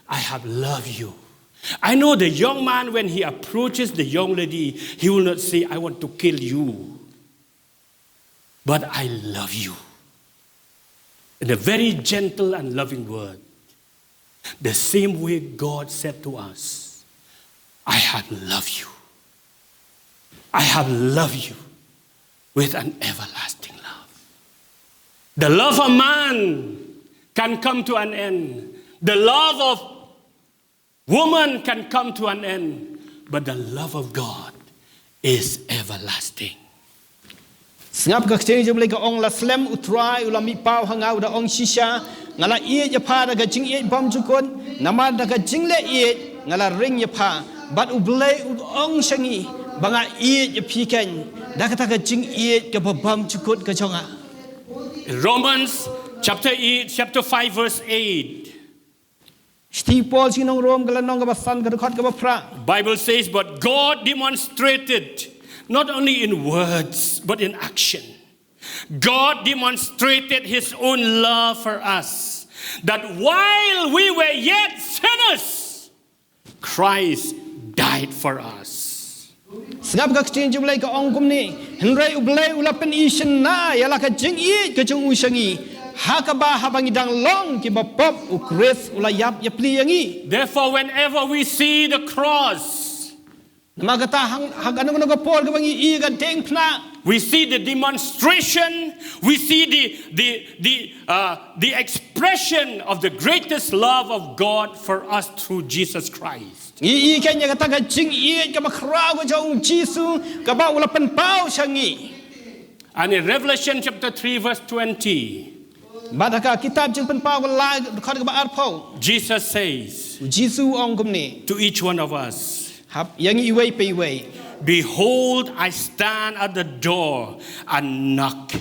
I have loved you. I know the young man, when he approaches the young lady, he will not say, I want to kill you, but I love you. In a very gentle and loving word. The same way God said to us, I have loved you. I have loved you with an everlasting love. The love of man can come to an end. The love of woman can come to an end. But the love of God is everlasting. Sngap ka ktien jong U Blei ka ong, la slem U Trai u la mih paw ha nga u da ong shisha, nga la ïeit ïa pha da ka jingïeit bymjukut, namar da ka jingleh ïeit nga la ring ïa pha. Bad U Blei u ong sha ngi ba nga ïeit ïa phi kein da kata ka jingïeit kaba bymjukut ka jong nga. Romans chapter eight, chapter five, verse eight. Shithi Paul sha ki nong Rom ka lynnong kaba san ka dkhot kaba phra. Bible says, but God demonstrated, not only in words, but in action. God demonstrated his own love for us, that while we were yet sinners, Christ died for us. Sngap ka ktien jong U Blei ka ong kumne, hynrei U Blei u la pynïashynna ïa la ka jingïeit ka jong u sha ngi, ha kaba haba ngi dang long kiba pop, U Khrist u la ïap ïapli ïa ngi. Therefore, whenever we see the cross, Namar kata hang, ha kano kano ka por kaba ngi ïohi ïa ka diengphna, we see the demonstration, we see the, the, the, uh, the expression of the greatest love of God for us through Jesus Christ. Ngi ïohi kein ïa kata ka jingïeit kaba khraw ka jong U Jisu kaba u la pynpaw sha ngi. And in Revelation chapter three, verse twenty, Bad ha ka kitab Jingpynpaw ka lai, dkhot kaba arphew, Jesus says, U Jisu u ong kumne, to each one of us, hap ïa ngi iwei pa iwei, behold, I stand at the door and knock.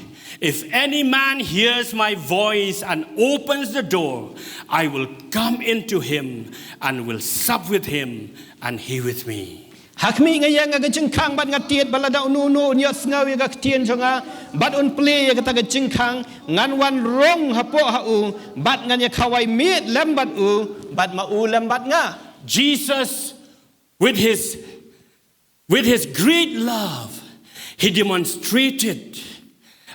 If any man hears my voice and opens the door, I will come in to him and will sup with him and he with me. Ha khmih, nga ïeng ha ka jingkhang bad nga tied, bad lada uno uno un ïohsngew ïa ka ktien jong nga bad un plie ïa kata ka jingkhang, ngan wan rung hapoh ha u bad ngan ïa khawai miet lem bad u bad ma u lem bad nga. Jesus, with his, with his great love, he demonstrated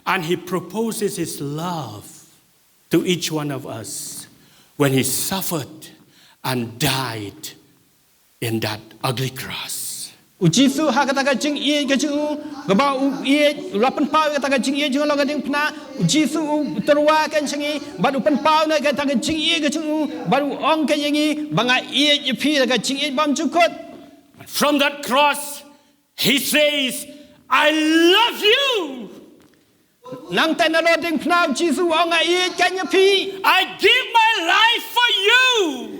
and he proposes his love to each one of us when he suffered and died in that ugly cross. U Jisu ha kata ka jingïeit ka jong u, kaba u ïeit, u la pynpaw ïa kata ka jingïeit jong u la ka diengphna, U Jisu u tyrwa kein sha ngi, bad u pynpaw na kata ka jingïeit ka jong u, bad u ong kein ïa ngi ba nga ïeit ïa phi da ka jingïeit bymjukut. From that cross, he says, I love you. Nangta na la diengphna U Jisu u ong, nga ïeit kein ïa phi. I give my life for you.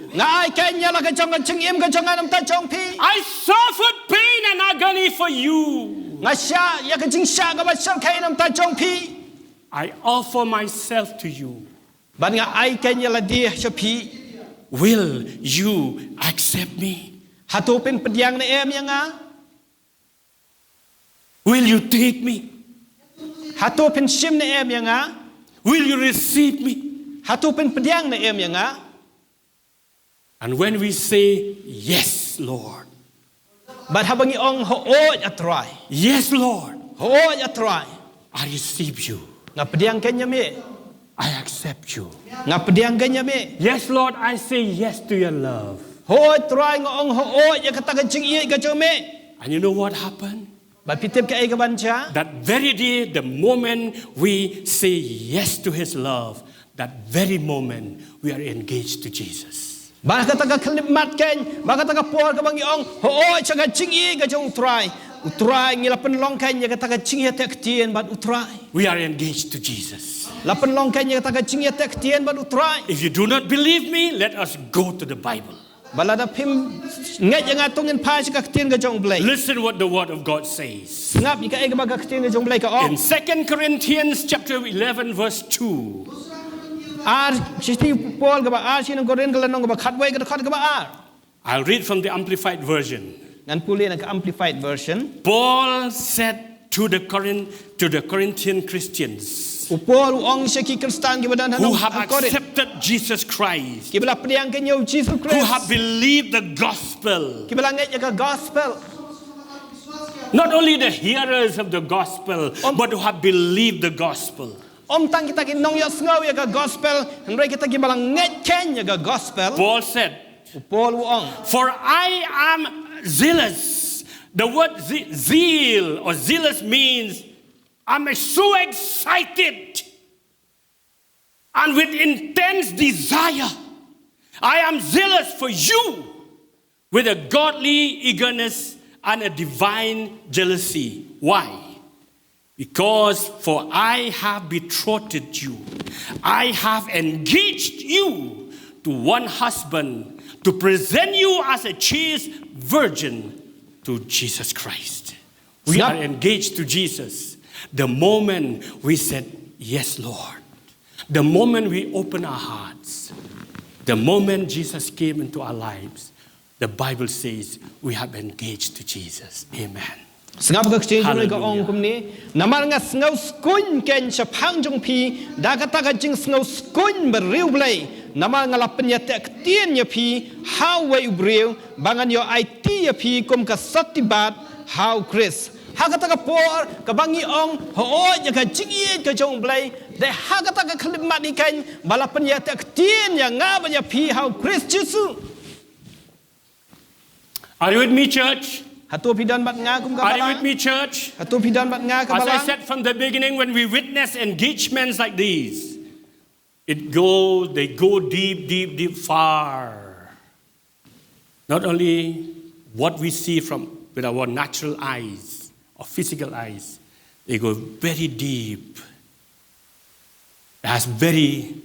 Nga ai kein ïa la ka jong ka jingim ka jong nga namar jong phi. I suffered pain and agony for you. Nga shah ïa ka jingshah kaba shyrkhei namar jong phi. I offer myself to you. Bad nga ai keiñ ïa lade sha phi. Will you accept me? Hato phin pdiang ne em ïa nga? Will you take me? Hato phin shim ne em ïa nga? Will you receive me? Hato phin pdiang ne em ïa nga? And when we say, "Yes, Lord," Bad haba ngi ong, "Hooid, a Trai." "Yes, Lord, Hooid, a Trai. I receive you. Nga pdiang keiñ ïa me. I accept you. Nga pdiang keiñ ïa me. Yes, Lord, I say yes to your love." Hooid Trai, nga ong hooid ïa kata ka jingïeit ka jong me. And you know what happened? Bad phi tip kaei kaban jia? That very day, the moment we say yes to his love, that very moment we are engaged to Jesus. Ba kata ka khyllipmat keiñ, ba kata ka por kaba ngi ong hooid sha ka jingïeit ka jong u Trai, u Trai, ngi la pynlong keiñ ïa kata ka jingïateh ktien bad u Trai. We are engaged to Jesus. La pynlong keiñ ïa kata ka jingïateh ktien bad u Trai. If you do not believe me, let us go to the Bible. Ba lada phim ngeit ïa nga, to ngin phai sha ka ktien ka jong u Blei. Listen what the word of God says. Sngap ïa kaei kaba ka ktien ka jong u Blei ka ong. In Second Corinthians chapter eleven verse two. Ar, shithi u Paul kaba ar, shithi u Korinth ka lynnong kaba khatwei, ka dkhot kaba ar. I'll read from the Amplified Version. Ngan pule na ka Amplified Version. Paul said to the Corinth, to the Corinthian Christians, U Paul u ong sha ki Khristan kiba don ha nong Korinth, who have accepted Jesus Christ, kiba la pdiang keiñ ïa u Jisu Khrist, who have believed the gospel, kiba la ngeit ïa ka gospel. Not only the hearers of the gospel, but who have believed the gospel. Ym tang kita ki nongïohsngew ïa ka gospel, hynrei kita kiba la ngeit keiñ ïa ka gospel. Paul said, U Paul u ong, "For I am zealous." The word ze-, zeal or zealous means I'm so excited and with intense desire. I am zealous for you with a godly eagerness and a divine jealousy. Why? Because for I have betrothed you, I have engaged you to one husband to present you as a chaste virgin to Jesus Christ. We are engaged to Jesus the moment we said, "Yes, Lord." The moment we open our hearts, the moment Jesus came into our lives, the Bible says we have engaged to Jesus. Amen. Sngap ka ktien jong u Blei ka ong kumne, namar nga sngew skuiñ keiñ shaphang jong phi da kata ka jingsngew skuiñ bariewblei, namar nga la pynïateh ktien ïa phi ha uwei u briew ba ngan ïoh aiti ïa phi kum ka sotti bat ha u Khrist. Ha kata ka por kaba ngi ong hooid ïa ka jingïeit ka jong u Blei, dei ha kata ka khyllipmat hi keiñ ba la pynïateh ktien ïa nga bad ïa phi ha u Khrist Jisu. Are you with me, church? Hato phi don bad nga kum ka balang? Are you with me, church? Hato phi don bad nga ka balang? As I said from the beginning, when we witness engagements like these, it goes, they go deep, deep, deep, far. Not only what we see from, with our natural eyes or physical eyes, they go very deep. It has very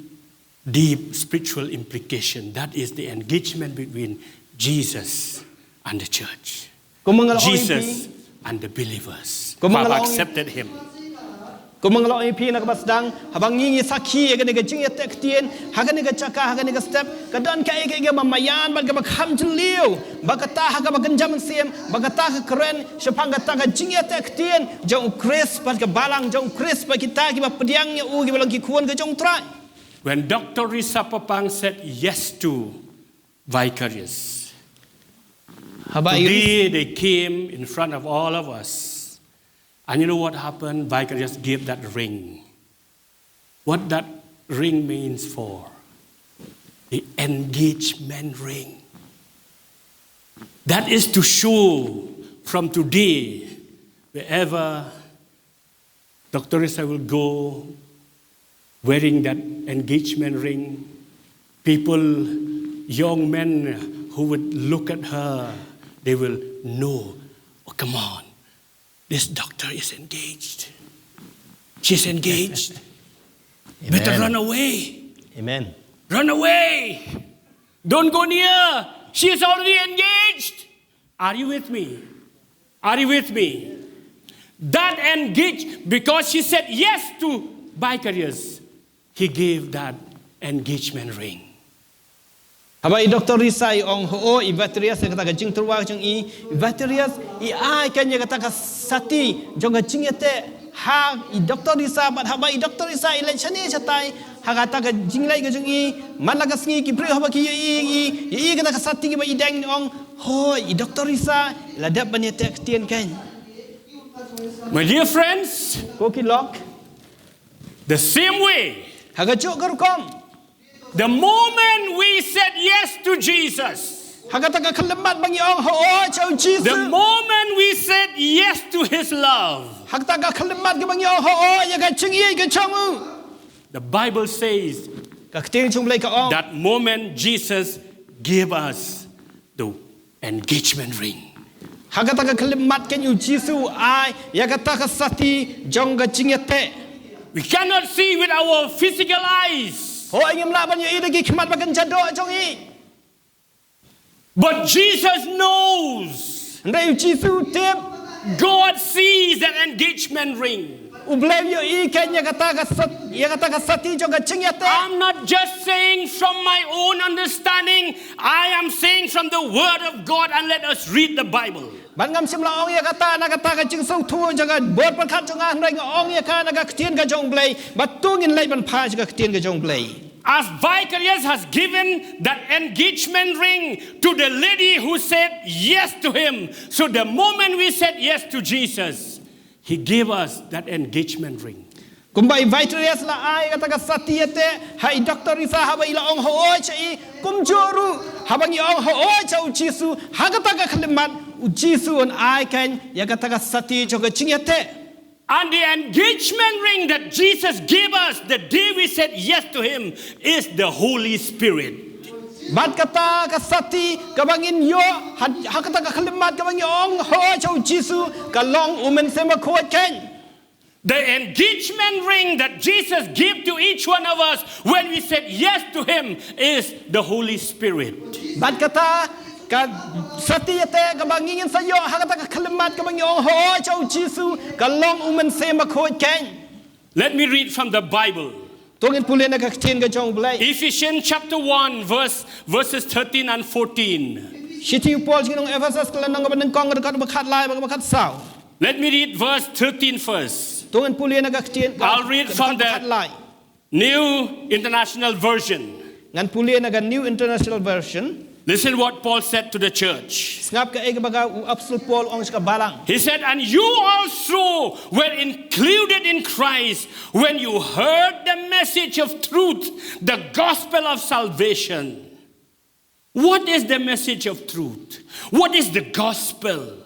deep spiritual implication. That is the engagement between Jesus and the church. Kumba nga la ong ïa phi, Jesus and the believers who have accepted him. Kumba nga la ong ïa phi na kaba sdang, haba ngi ngi sakhi ïa kane ka jingïateh ktien ha kane ka jaka, ha kane ka step, ka don kaei kaei kaba maïan bad kaba kham jylliew ba kata ha kaba kynja mynsiem, ba kata ka kren shaphang kata ka jingïateh ktien jong u Khrist bad ka balang jong u Khrist bad kita kiba pdiang ïa u, kiba long ki khun ka jong u Trai. When Doctor Risa Papang said yes to Vicarious. Haba i Today they came in front of all of us. And you know what happened? Vicarious gave that ring. What that ring means for? The engagement ring. That is to show from today, wherever Doctor Risa will go wearing that engagement ring. People, young men who would look at her, they will know, "Oh, come on, this doctor is engaged. She's engaged. Better Amen. Run away. Amen. Run away. Don't go near. She is already engaged." Are you with me? Are you with me? That engage, because she said yes to Vicarius, he gave that engagement ring. Haba i Doctor Risa i ong hooid ïa i Vicarius ïa kata ka jingtyrwa jong i, i Vicarius i ai keiñ ïa kata ka sati jong ka jingïateh ha i Doctor Risa, bad haba i Doctor Risa i leit shane shatai ha kata ka jingleit ka jong i, man la ka sngi ki briew haba ki ïohi ïa i, ïohi ïa kata ka sati kiba i deng, ong hooid i Doctor Risa i la dep ban ïateh ktien keiñ. My dear friends, ko ki lok, the same way, ha kajuh ka rukom, the moment we said yes to Jesus, ha kata ka khyllipmat ba ngi ong hooid sha u Jisu, the moment we said yes to his love, ha kata ka khyllipmat kaba ngi ong hooid ïa ka jingïeit ka jong u, the Bible says, ka ktien jong u Blei ka ong, that moment Jesus gave us the engagement ring. Ha kata ka khyllipmat keiñ u Jisu u ai ïa kata ka sati jong ka jingïateh. We cannot see with our physical eyes. Hooid ngim lah ban ïohi da ki khmat ba kynja doh jong i. But Jesus knows. Hynrei u Jisu u tip. God sees that engagement ring. U Blei u ïohi keiñ ïa kata ka sat-, ïa kata ka sati jong ka jingïateh. I'm not just saying from my own understanding, I am saying from the word of God, and let us read the Bible. Bad ngam shym la ong ïa kata na kata ka jingsngewthuh jong ka bor pyrkhat jong nga, hynrei nga ong ïa ka na ka ktien ka jong u Blei. Bad to ngin leit ban phai sha ka ktien ka jong u Blei. As Vicarius has given that engagement ring to the lady who said yes to him, so the moment we said yes to Jesus, he gave us that engagement ring. Kumba i Vicarius la ai kata ka sati ïateh ha i Doctor Risa haba i la ong hooid sha i, kumjuh ruh haba ngi ong hooid sha u Jisu ha kata ka khyllipmat, u Jisu un ai keiñ ïa kata ka sati jong ka jingïateh. And the engagement ring that Jesus gave us the day we said yes to him is the Holy Spirit. Bad kata ka sati kaba ngin ïoh ha, ha kata ka khyllipmat kaba ngi ong hooid sha u Jisu ka long u Mynsiem Bakhuid keiñ. The engagement ring that Jesus gave to each one of us when we said yes to him is the Holy Spirit. Bad kata ka sati ïateh kaba ngi ngin sa ïoh ha kata ka khyllipmat kaba ngi ong hooid sha u Jisu ka long u Mynsiem Bakhuid keiñ. Let me read from the Bible. To ngin pule na ka ktien ka jong u Blei. Ephesians chapter one, verse, verses thirteen and fourteen. Shithi u Paul sha ki nong Ephesus ka lynnong kaba nyngkong, ka dkhot ba khatlai bad kaba khatsaw. Let me read verse thirteen first. To ngin pule na ka ktien ka, I'll read ka from dkhot ba the khatlai. New International Version. Ngan pule na ka New International Version. Listen what Paul said to the church. Sngap kaei kaba ka u Apostol Paul u ong sha ka balang. He said, "And you also were included in Christ when you heard the message of truth, the gospel of salvation." What is the message of truth? What is the gospel?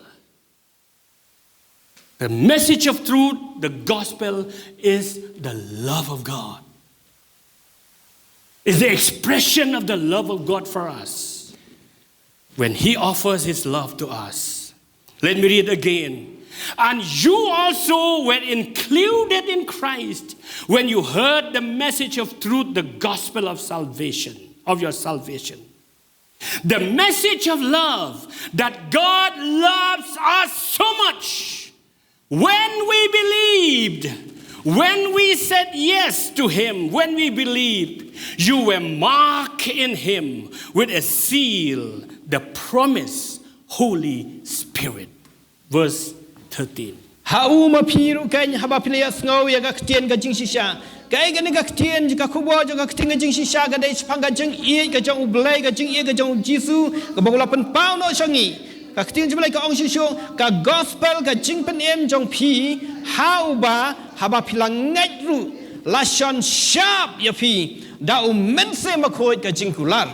The message of truth, the gospel, is the love of God. Is the expression of the love of God for us when He offers His love to us. Let me read again. "And you also were included in Christ when you heard the message of truth, the gospel of salvation, of your salvation." The message of love, that God loves us so much. When we believed, when we said yes to Him, when we believed, you were marked in Him with a seal, the promise, Holy Spirit. Verse thirteen. Ha u ma phi ruh keiñ haba phi la ïohsngew ïa ka ktien ka jingshisha. Kaei kane ka ktien, ka khubor jong ka ktien ka jingshisha ka dei shaphang ka jingïeit ka jong u Blei, ka jingïeit ka jong u Jisu, kaba u la pynpaw noh sha ngi. Ka ktien jong u Blei ka ong shuh shuh, ka gospel, ka jingpynim jong phi ha uba haba phi la ngeit ruh la shon shap ïa phi da u Mynsiem Bakhuid ka jingkular.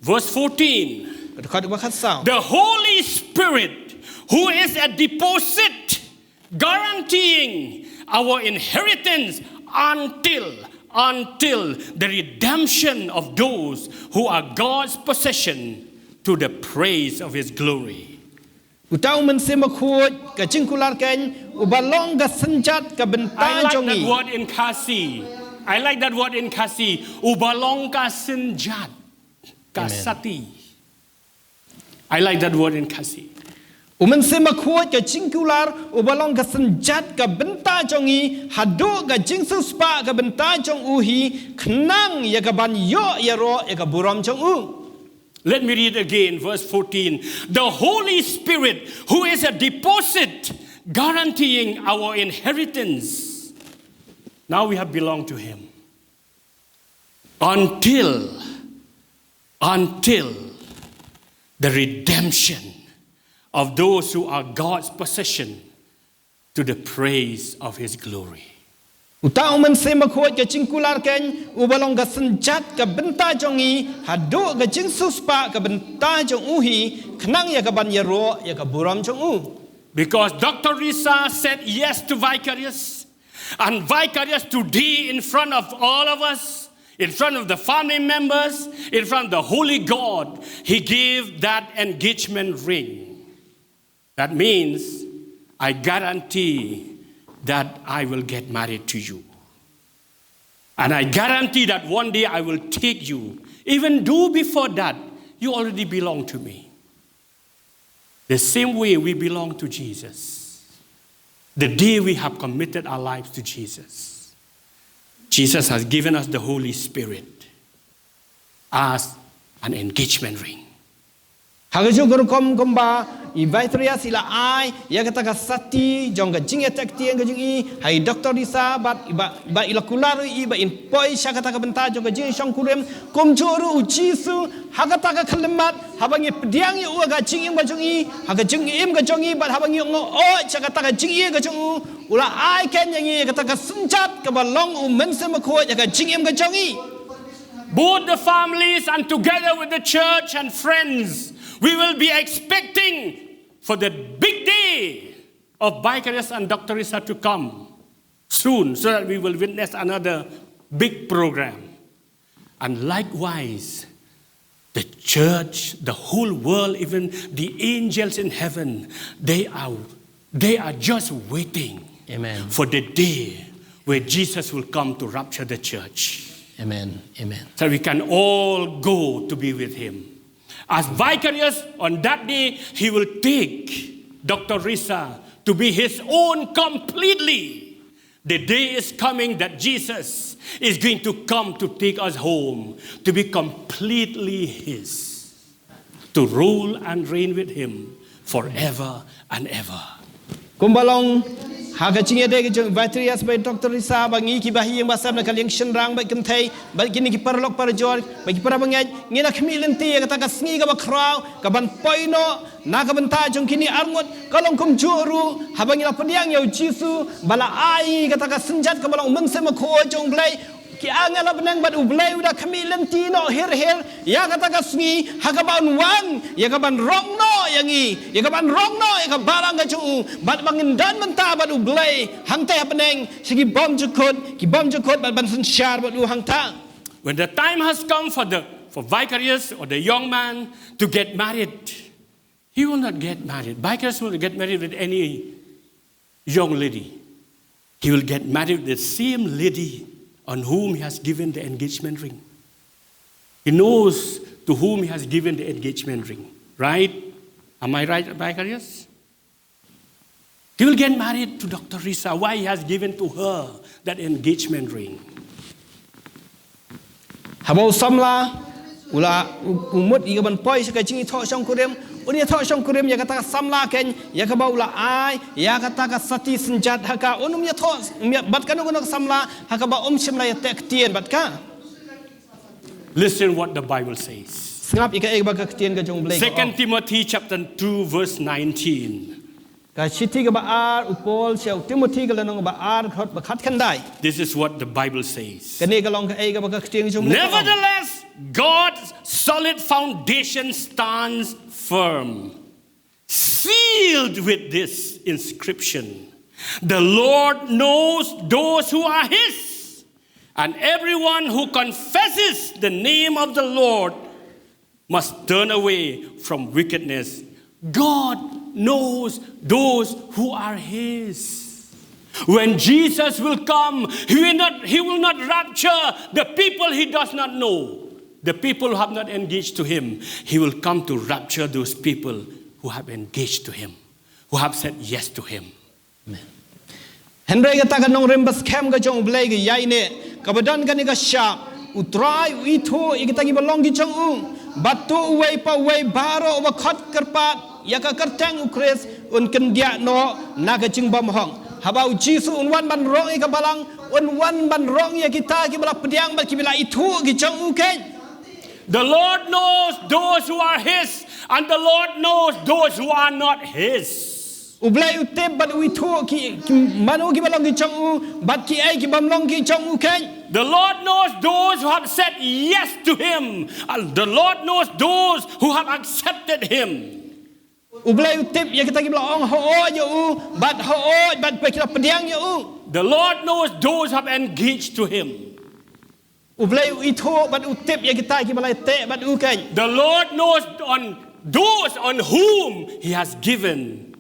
Verse fourteen. Ka dkhot ba khatsaw. The Holy Spirit, who is a deposit guaranteeing our inheritance until, until the redemption of those who are God's possession to the praise of His glory. Uta u Mynsiem Bakhuid ka jingkular keiñ, uba long ka synjat ka bynta jong ngi. I like that word in Khasi. I like that word in Khasi. Uba long ka synjat. Ka sati. I like that word in Khasi. U Mynsiem Bakhuid ka jingkular, uba long ka synjat ka bynta jong ngi, haduh ka jingsiewspah ka bynta jong u hi, khnang ïa ka ban ïoh ïaroh ïa ka burom jong u. Let me read again verse fourteen. The Holy Spirit, who is a deposit guaranteeing our inheritance. Now we have belonged to Him. Until, until the redemption of those who are God's possession to the praise of His glory. Uta u Mynsiem Bakhuid ka jingkular keiñ, uba long ka synjat ka bynta jong ngi, haduh ka jingsiewspah ka bynta jong u hi, khnang ïa ka ban ïaroh ïa ka burom jong u. Because Doctor Risa said yes to Vicarious, and Vicarious today in front of all of us, in front of the family members, in front of the Holy God, he gave that engagement ring. That means I guarantee that I will get married to you. And I guarantee that one day I will take you. Even though before that, you already belong to me. The same way we belong to Jesus. The day we have committed our lives to Jesus, Jesus has given us the Holy Spirit as an engagement ring. Ha kajuh ka rukom kumba i Vicarious i la ai ïa kata ka sati jong ka jingïateh ktien ka jong i ha i Doctor Risa bad i ba, ba i la kular ïa i ba in poi sha kata ka bynta jong ka jingshongkurim, kumjuh ruh u Jisu ha kata ka khyllipmat, haba ngi pdiang ïa u ha ka jingim ka jong i, ha ka jingim ka jong i bad haba ngi ong oi sha kata ka jingim ka jong u, u la ai keiñ ïa ngi ïa kata ka synjat kaba long u Mynsiem Bakhuid ha ka jingim ka jong i. Both the families and together with the church and friends, we will be expecting for the big day of Vicarious and Doctor Risa to come soon, so that we will witness another big program. And likewise, the church, the whole world, even the angels in heaven, they are, they are just waiting Amen. for the day where Jesus will come to rapture the church. Amen. Amen. So we can all go to be with Him. As Vicarious, on that day, He will take Doctor Risa to be His own completely. The day is coming that Jesus is going to come to take us home, to be completely His, to rule and reign with Him forever and ever. Kumba long ha ka jingïadei ka jong Vicarious bad Doctor Risa, ba ngi kiba ha ïing ba sem na ka liang shynrang bad kynthei bad kine ki paralok parajor bad ki para bangeit, ngi na khmih lynti ïa kata ka sngi kaba khraw kaban poi noh na ka bynta jong kine arngut. Ka long kumjuh ruh haba ngi la pdiang ïa u Jisu ba la ai kata ka synjat kaba long u Mynsiem Bakhuid jong u Blei, ki angel ha bneng bad u Blei u da khmih lynti noh hir hir ïa kata ka sngi ha kaban wan ïa kaban rong noh ïa ngi, ïa kaban rong noh ïa ka balang ka jong u, bad ba ngin don bynta bad u Blei hangta ha bneng sha ki bymjukut, ki bymjukut bad ban synshar bad u hangta. When the time has come for the, for Vicarious or the young man to get married, he will not get married. Vicarious will get married with any young lady. He will get married with the same lady on whom he has given the engagement ring. He knows to whom he has given the engagement ring, right? Am I right, Vicarious? He will get married to Doctor Risa. Why? He has given to her that engagement ring. Haba u samla u la, u, u mut ïa kaban poi sha ka jingïathoh shongkurim, un ïathoh shongkurim ïa kata ka samla keiñ ïa kaba u la ai ïa kata ka sati synjat ha ka. Un um ïathoh, um ïa, bad kano kano ka samla ha kaba um shym la ïateh ktien bad ka. Listen what the Bible says. Sngap ïa kaei ba ka ktien ka jong u Blei ka ong. Second Timothy chapter two verse nineteen. Ka shithi kaba ar u Paul sha u Timothy, ka lynnong kaba ar, ka dkhot ba khatkhyndai. This is what the Bible says. Kane ka long kaei kaba ka ktien ka jong u Blei ka ong. Nevertheless, God's solid foundation stands firm, sealed with this inscription: The Lord knows those who are His, and everyone who confesses the name of the Lord must turn away from wickedness. God knows those who are His. When Jesus will come, He will not, He will not rapture the people He does not know, the people who have not engaged to Him. He will come to rapture those people who have engaged to Him. who have said yes to him. Hynrei kata ka nongrim ba skhem ka jong U Blei ka ïaineh, kaba don kane ka shap, U Trai u ithuh ïa kita kiba long ki jong u, bad to uwei pa uwei baroh uba khot kyrpad ïa ka kyrteng U Khrist un kyndiah noh na ka jingbymhok. Haba U Jisu un wan ban rong ïa ka balang, un wan ban rong ïa kita kiba la pdiang bad kiba la ithuh ki jong u keiñ. The Lord knows those who are his, and the Lord knows those who are not his. U Blei u tip bad u ithuh ki, ki mano kiba long ki jong u, bad kiei kibym long ki jong u keiñ. The Lord knows those who have said yes to him, and the Lord knows those who have accepted him. U Blei u tip ïa kita kiba la ong hooid ïa u, bad hooid, bad kiba la pdiang ïa u. The Lord knows those who have engaged to him. U Blei u ithuh bad u tip ïa kita kiba la teh bad u keiñ. The Lord knows on those on whom he has given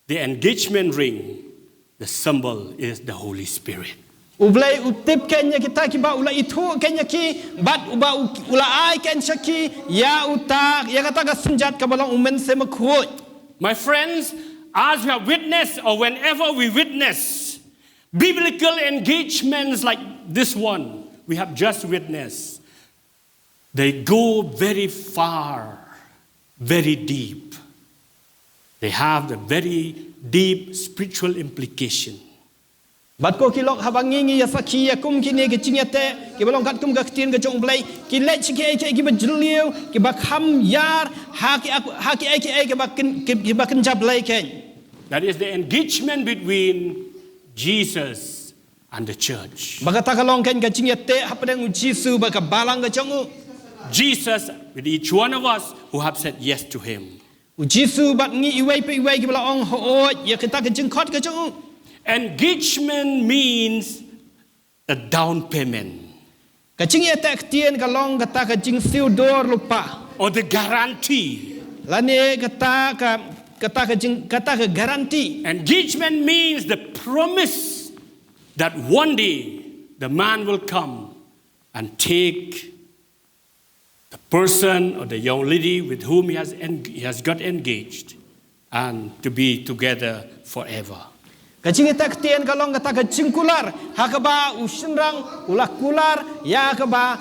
the engagement ring. The symbol is the Holy Spirit. U Blei u tip keiñ ïa kita kiba u la ithuh keiñ ïa ki, bad uba u, u la ai keiñ sha ki ïa uta, ïa kata ka synjat kaba long U Mynsiem Bakhuid. My friends, as we have witnessed, or whenever we witness biblical engagements like this one we have just witnessed, they go very far, very deep. They have the very deep spiritual implication. Bad ko ki lok, haba ngi ngi ïa sakhi ïa kum kine ki jingïateh kiba long katkum ka ktien ka jong U Blei, ki leit sha kiei kiei kiba jylliew, kiba kham ïar ha ki, ha kiei kiei kiba kyn, ki, kiba kynja Blei keiñ. That is the engagement between Jesus and the church. Ba kata ka long keiñ ka jingïateh hapdeng U Jisu bad ka balang ka jong u. Jesus with each one of us who have said yes to him. U Jisu bad ngi iwei pa iwei kiba la ong hooid ïa kata ka jingkhot ka jong u. Engagement means a down payment. Ka jingïateh ktien ka long kata ka jingsiew dur lypa. Or the guarantee. Lane kata ka, kata ka jing, kata ka guarantee. Engagement means the promise that one day the man will come and take the person or the young lady with whom he has, en- he has got engaged and to be together forever. Ka jingïateh ktien ka long kata ka jingkular ha kaba u shynrang u la kular ïa kaba,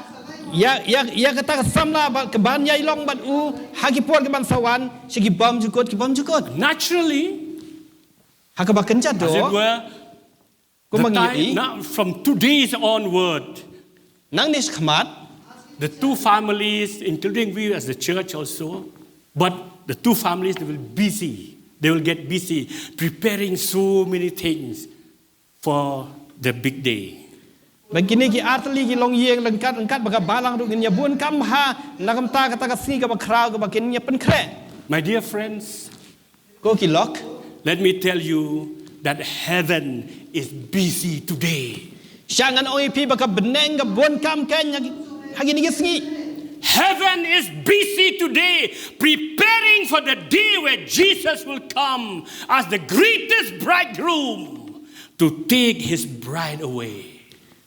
ïa, ïa, ïa kata ka samla ba, ka ban ïai long bad u ha ki por ki ban sa wan, sha ki bymjukut ki bymjukut. Naturally, ha kaba kynja doh, as it were, kumba ngi ïohi, now, from today's onward, nangne shakhmat, the two families, including we as the church also, but the two families, they will busy. They will get busy preparing so many things for the big day. Ba kine ki artylli ki longïing lyngkat lyngkat bad ka balang ruh ngin ïa bun kam bha na ka bynta kata ka sngi kaba khraw kaba kin ïa pynkhreh. My dear friends, ko ki lok, let me tell you that heaven is busy today. Sha ngan ong ïa phi ba ka bneng ka bun kam keiñ ha kine ki sngi. Heaven is busy today preparing for the day where Jesus will come as the greatest bridegroom to take his bride away.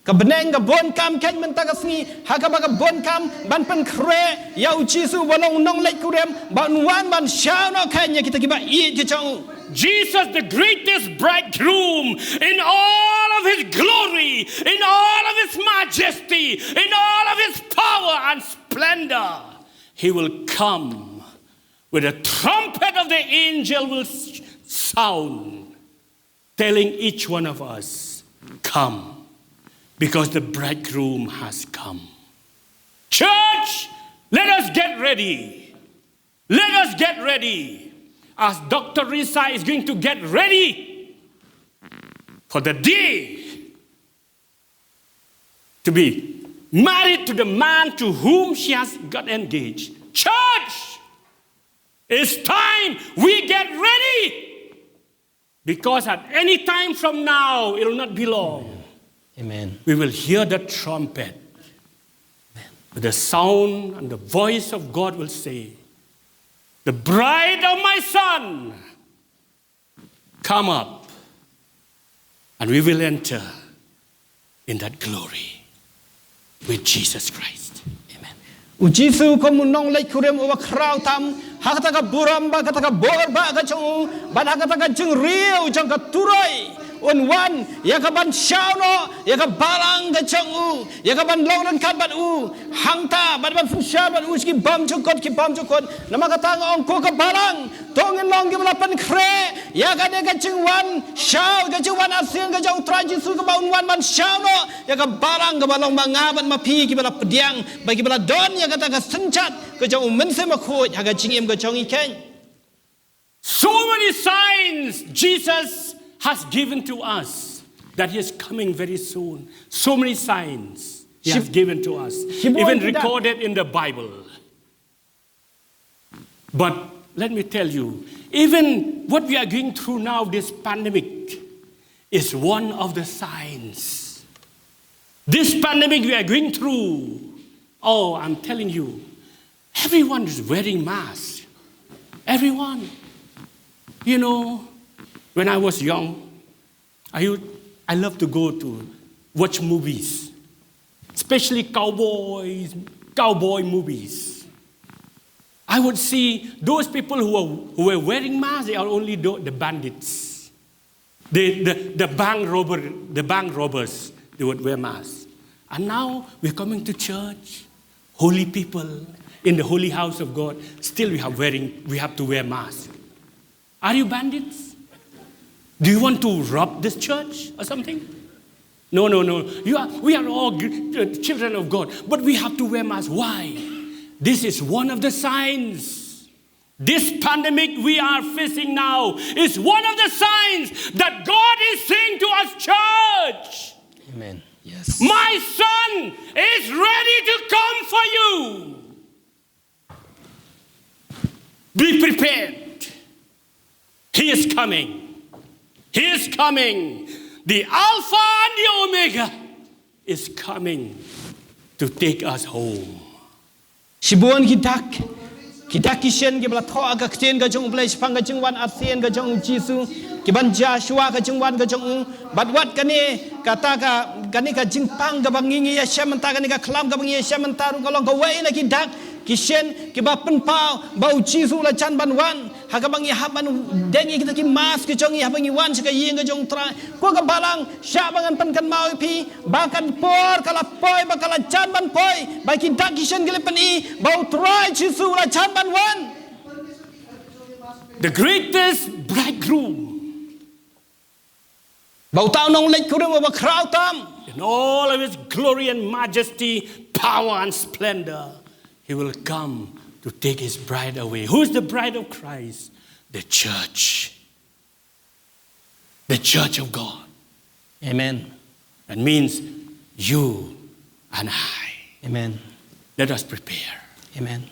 Ka bneng ka bun kam keiñ mynta ka sngi ha kaba ka bun kam ban pynkhreh ïa U Jisu ba long nongleit kurim ba un wan ban shaw noh keiñ ïa kita kiba ïeit ki jong u. Jesus, the greatest bridegroom, in all of his glory, in all of his majesty, in all of his power and splendor, he will come with a trumpet of the angel will s- sound, telling each one of us, "Come, because the bridegroom has come." Church, let us get ready. Let us get ready. As Doctor Risa is going to get ready for the day to be married to the man to whom she has got engaged. Church, it's time we get ready. Because at any time from now, it will not be long. Amen. We will hear the trumpet. The sound and the voice of God will say, "The bride of my son, come up." And we will enter in that glory with Jesus Christ. Amen. U Jisu kum u nongleit kurim uba khraw tam ha kata ka burom bad kata ka bor bah ka jong u, bad ha kata ka jingriew jong ka turoi, un wan ïa ka ban shaw noh ïa ka balang ka jong u, ïa ka ban long ryngkat bad u hangta, bad ban synshar bad u sha ki bymjukut ki bymjukut. Namar kata nga ong, ko ka balang, to ngin long kiba la pynkhreh ïa kane ka jingwan shaw, ka jingwan arsien ka jong U Trai Jisu, kaba un wan ban shaw noh ïa ka balang kaba long ma nga bad ma phi, kiba la pdiang bad kiba la don ïa kata ka synjat ka jong U Mynsiem Bakhuid ha ka jingim ka jong ngi keiñ. So many signs Jesus has given to us that he is coming very soon. So many signs he has given to us, even recorded in the Bible. But let me tell you, even what we are going through now, this pandemic, is one of the signs. This pandemic we are going through, oh, I'm telling you, everyone is wearing masks. Everyone. You know, when I was young, I, used, I love to go to watch movies, especially cowboys, cowboy movies. I would see those people who, are, who were wearing masks, they are only the, the bandits. The, the, the bank robber, the bank robbers, they would wear masks. And now we're coming to church, holy people in the holy house of God, still we have wearing, we have to wear masks. Are you bandits? Do you want to rob this church or something? No, no, no. You are, we are all gr- uh, children of God, but we have to wear masks. Why? This is one of the signs. This pandemic we are facing now is one of the signs that God is saying to us, church, Amen. Yes. My son is ready to come for you. Be prepared. He is coming. He is coming. The Alpha and the Omega is coming to take us home. Shibun ki dak, ki dak ki shen kiba la thoh ha ka ktien ka jong U Blei shaphang ka jingwan arsien ka jong U Jisu, ki ban jia shuwa ka jingwan ka jong u, bad wat kane kata ka, kane ka jingpang kaba ngi ngi ïashem mynta, kane ka khlam kaba ngi ïashem mynta ruh ka long kawei na ki dak ki shen kiba pynpaw ba U Jisu u la jan ban wan. Ha kaba ngi hap ban deng ïa kita ki mask ki jong ngi haba ngi wan sha ka ïing ka jong U Trai. Ko ka balang, shah ba ngan pynkynmaw ïa phi ba ka por ka la poi ba ka la jan ban poi, ba ki dak ki shen ki la pyni ba U Trai Jisu u la jan ban wan. The greatest bridegroom. Ba uta u nongleit kurim uba khraw tam. In all of his glory and majesty, power and splendor, he will come to take his bride away. Who is the bride of Christ? The church. The church of God. Amen. That means you and I. Amen. Let us prepare. Amen.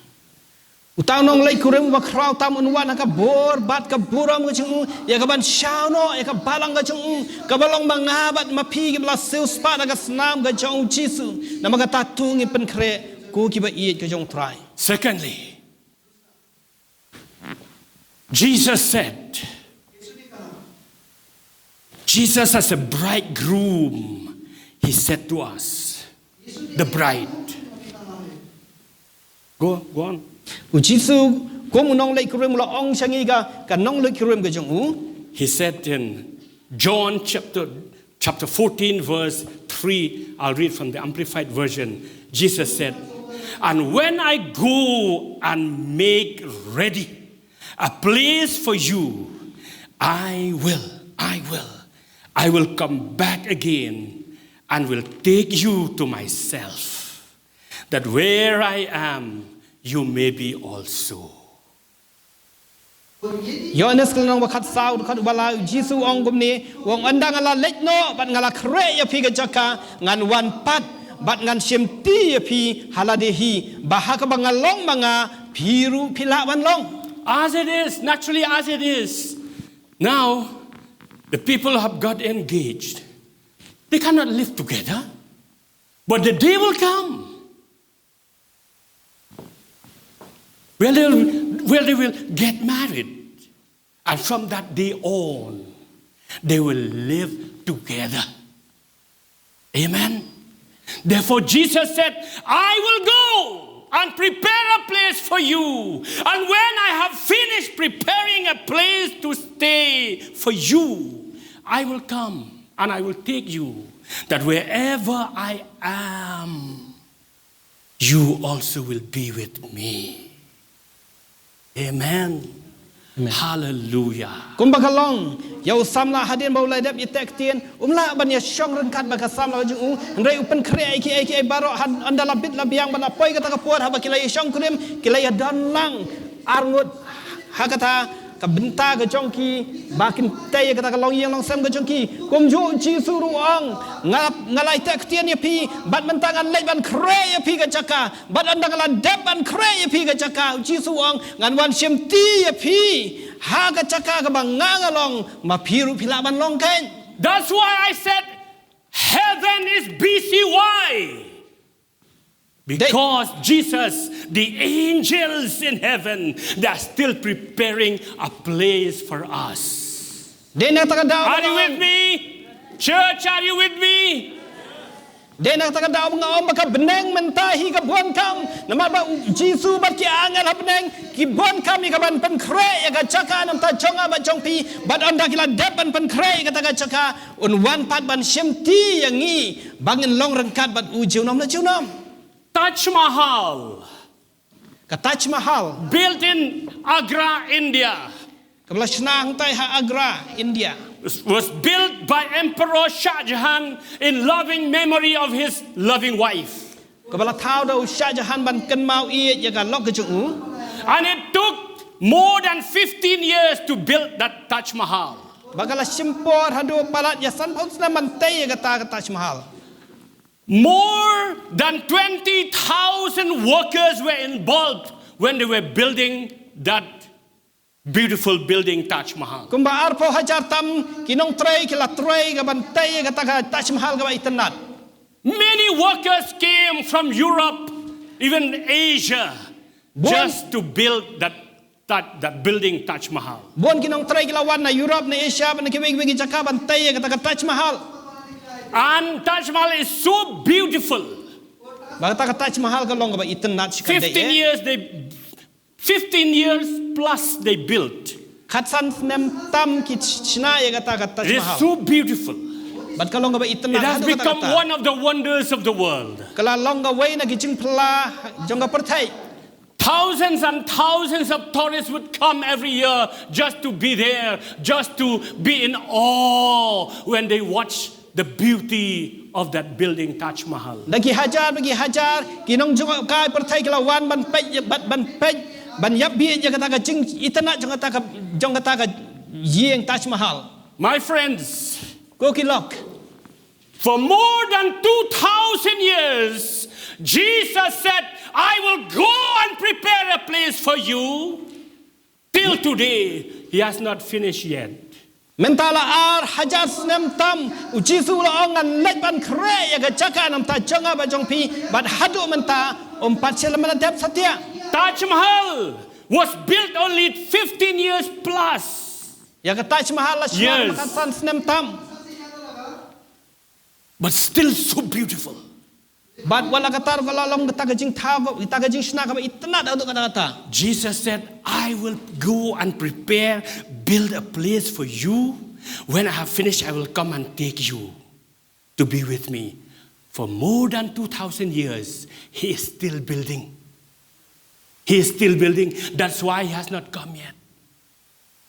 Uta u nongleit kurim uba khraw tam un wan ha ka bor bad ka burom ka jong u, ïa ka ban shaw noh ïa ka balang ka jong u, kaba long ma nga bad ma phi kiba la siewspah ha ka snam ka jong U Jisu. Namar kata to ngin pynkhreh ko kiba ïeit ka jong U Trai. Secondly, Jesus said, Jesus as a bridegroom, he said to us, the bride. Go, go on. U Jisu kum u nongleit kurim u la ong sha ngi ka, ka nongleit kurim ka jong u. He said in John chapter chapter fourteen, verse three, I'll read from the Amplified Version. Jesus said, and when I go and make ready a place for you, I will, I will, I will come back again and will take you to myself, that where I am, you may be also. Ïoannis ka lynnong ba khatsaw, dkhot uba lai, U Jisu u ong kumne, u ong, ynda nga la leit noh bad nga la khreh ïa phi ka jaka, ngan wan pat bad ngan shimti ïa phi ha lade hi, ba ha kaba nga long ma nga, phi ruh phi lah ban long. As it is, naturally as it is. Now, the people have got engaged. They cannot live together. But the day will come where they will, where they will get married. And from that day on, they will live together. Amen. Therefore, Jesus said, I will go and prepare a place for you. And when I have finished preparing a place to stay for you, I will come and I will take you, that wherever I am, you also will be with me. Amen. Amen. Hallelujah. Kumba ka long ïa u samla hadien ba u la dep ïateh ktien, um lah ban ïashong ryngkat bad ka samla jong u, hynrei u pynkhreh ïa kiei kiei baroh, haba la bit la biang bad la poi kata ka por, haba ki la ïashong kurim, ki la ïadon lang arngut ha kata ka bynta ka jong ki, ba kin tei ïa kata ka longïing longsem ka jong ki. Kumjuh Jisu ruh u ong, nga, nga la ïateh ktien ïa phi, bad mynta ngan leit ban khreh ïa phi ka jaka. Bad ynda nga la dep ban khreh ïa phi ka jaka, Jisu u ong, ngan wan shimti ïa phi ha ka jaka kaba nga nga long, ma phi ruh phi lah ban long kein. That's why I said heaven is B C Y. Because Jesus, the angels in heaven, they are still preparing a place for us. Dei na kata ka daw. Are you with me? Church, are you with me? Dei na kata ka daw ba nga ong ba ka bneng mynta hi ka bun kam. Namar ba u Jisu bad ki angel ha bneng ki bun kam ïa ka ban pynkhreh ïa ka jaka na bynta jong nga bad jong phi. Bad ynda ki la dep ban pynkhreh ïa kata ka jaka, un wan pat ban shimti ïa ngi ba ngin long ryngkat bad u junom la junom. Taj Mahal. Ka Taj Mahal. Built in Agra, India. Kaba la shna hangtai ha Agra, India. Was built by Emperor Shah Jahan in loving memory of his loving wife. Kaba la thaw da u Shah Jahan ban kynmaw ïeit ïa ka lok ka jong u. And it took more than fifteen years to build that Taj Mahal. Bad ka la shim por haduh palat ïa sanphew snem ban tei ïa kata ka Taj Mahal. More than twenty thousand workers were involved when they were building that beautiful building Taj Mahal. Kumba arphew hajar tam ki nongtrei ki la trei ka ban tei kata ka Taj Mahal kaba itynnad. Many workers came from Europe, even Asia, just to build that, that, that building Taj Mahal. Bun ki nongtrei ki la wan na Europe, na Asia, bad na kiwei kiwei ki jaka ban tei kata ka Taj Mahal. And Taj Mahal is so beautiful. Bad kata ka Taj Mahal ka long kaba itynnad shikatdei. Fifteen years they Fifteen years plus they built. Khatsan snem tam ki shna ïa kata ka Taj Mahal. It is so beautiful. Bad ka long kaba itynnad. It has become one of the wonders of the world. Ka la long kawei na ki jingphylla jong ka pyrthei. Thousands and thousands of tourists would come every year just to be there, just to be in awe when they watch the beauty of that building, Taj Mahal. Da ki hajar, da ki hajar ki nongjngohkai pyrthei ki la wan ban peit, ban, ban peit, ban ïap bieit ïa kata ka jingitynnad jong kata ka, jong kata ka ïing Taj Mahal. My friends, ko ki lok, for more than two thousand years, Jesus said, "I will go and prepare a place for you." Till today, he has not finished yet. Mynta la ar hajar snem tam, u Jisu u la ong, ngan leit ban khreh ïa ka jaka namar jong nga bad jong phi, bad haduh mynta um pat shym la dep satia. Taj Mahal was built only fifteen years plus. Ïa ka Taj Mahal la shna khatsan snem tam. But still so beautiful. Bad wat la katta ruh ka la long kata ka jingthaw, kata ka jingshna kaba itynnad haduh katta katta. Jesus said, "I will go and prepare, build a place for you. When I have finished, I will come and take you to be with me." For more than two thousand years, he is still building. He is still building. That's why he has not come yet.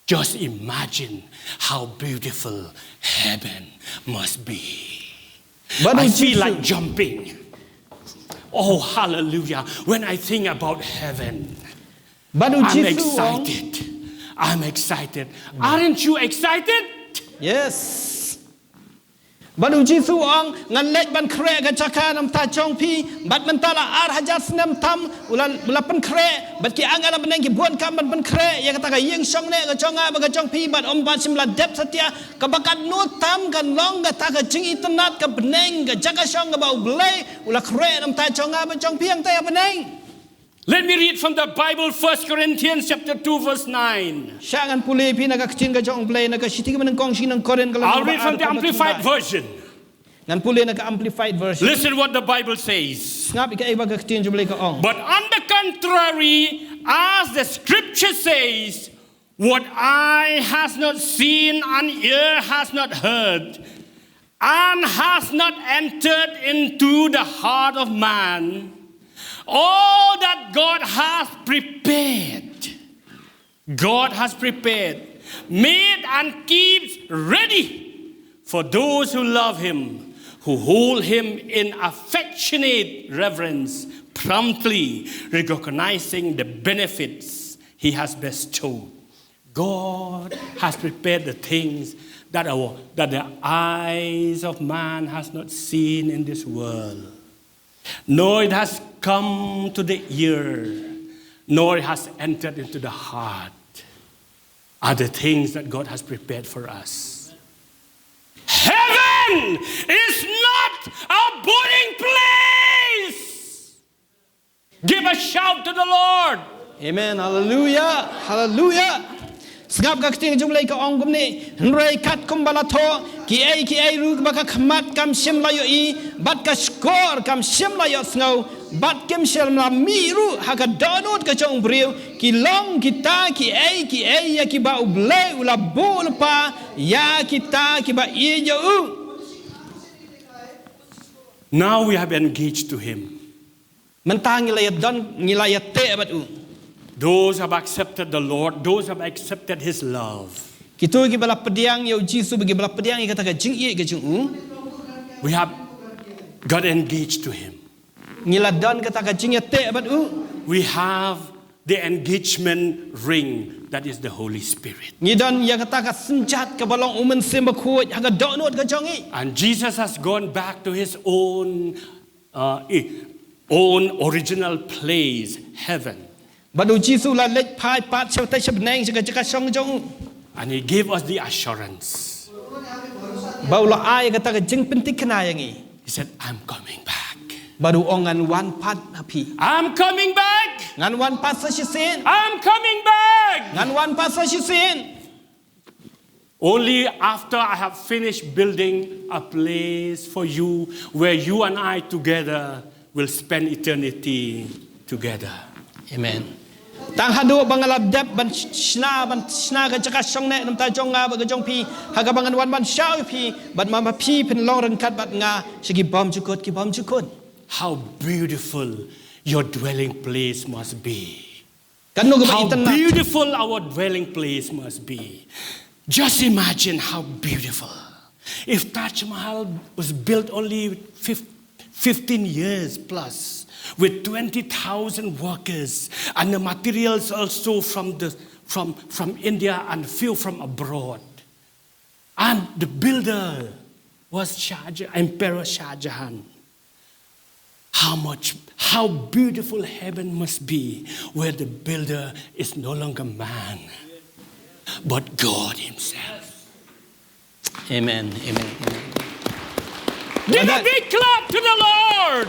Just imagine how beautiful heaven must be. I feel like jumping. Oh, hallelujah. When I think about heaven, I'm excited. I'm excited. Aren't you excited? Yes. Bad u Jisu u ong, ngan leit ban khreh ka jaka namar jong phi. Bad mynta la ar hajar snem tam u la, u la pynkhreh, bad ki angel ha bneng ki bun kam ban pynkhreh ïa kata ka ïing shongneh ka jong nga bad ka jong phi, bad um pat shym la dep satia. Kaba katno tam kan long kata ka jingitynnad ka bneng, ka jaka shong kaba U Blei u la khreh namar jong nga bad jong phi hangtai ha bneng. Let me read from the Bible, First Corinthians chapter two, verse nine. Shah ngan pule phi na ka ktien ka jong U Blei na ka shithi kaba nyngkong sha ki nong Korinth ka lynnong ba ar. I'll read from the Amplified Version. Ngan pule na ka Amplified Version. Listen what the Bible says. Sngap ïa kaei ba ka ktien jong U Blei ka ong. But on the contrary, as the scripture says, what eye has not seen and ear has not heard and has not entered into the heart of man, all that God has prepared, God has prepared, made, and keeps ready for those who love Him, who hold Him in affectionate reverence, promptly recognizing the benefits He has bestowed. God has prepared the things that, our, that the eyes of man has not seen in this world, nor it has come to the ear, nor it has entered into the heart, are the things that God has prepared for us. Heaven is not a boring place. Give a shout to the Lord. Amen. Hallelujah. Hallelujah. Sngap ka ktien jong U Blei ka ong kumne, hynrei katkum ba la thoh, kiei kiei ruh ba ka khmat kam shym la ïohi, bad ka shkor kam shym la ïohsngew, bad kim shym la mih ruh ha ka dohnud ka jong u briew, ki long kita kiei kiei ïa kiba U Blei u la buh lypa ïa kita kiba ïeit ïa u. Now we have engaged to Him. Mynta ngi la ïadon, ngi la ïateh bad u. Those have accepted the Lord, those have accepted His love. Kito kiba la pdiang ïa u Jisu, kiba la pdiang ïa kata ka jingïeit ka jong u. We have got engaged to Him. Ngi la don kata ka jingïateh bad u. We have the engagement ring, that is the Holy Spirit. Ngi don ïa kata ka synjat kaba long U Mynsiem Bakhuid ha ka dohnud ka jong ngi. And Jesus has gone back to His own uh, i- own original place, heaven. Bad u Jisu u la leit phai pat sha utai sha bneng, sha ka jaka shong jong u. And He gave us the assurance. Ba u la ai kata ka jingpynthikna ïa ngi. He said, "I'm coming back. Bad u ong, ngan wan pat ha phi. I'm coming back. Ngan wan pat sa shisien. I'm coming back." Ngan wan pat sa shisien. Only after I have finished building a place for you where you and I together will spend eternity together. Amen. Tang haduh ba nga la dep ban sh- shna, ban shna ka jaka shong neh namar jong nga bad ka jong phi, ha kaba ngan wan ban shaw ïa phi, bad ma phi phin long ryngkat bad nga sha ki bymjukut ki bymjukut. How beautiful your dwelling place must be. Katno kaba itynnad. How beautiful our dwelling place must be. Just imagine how beautiful. If Taj Mahal was built only fif- fifteen years plus, with twenty thousand workers, and the materials also from, the, from, from India and few from abroad, and the builder was Shah Jah- Emperor Shah Jahan. How much, how beautiful heaven must be, where the builder is no longer man, but God Himself. Amen. Amen. Amen. Give a big clap to the Lord.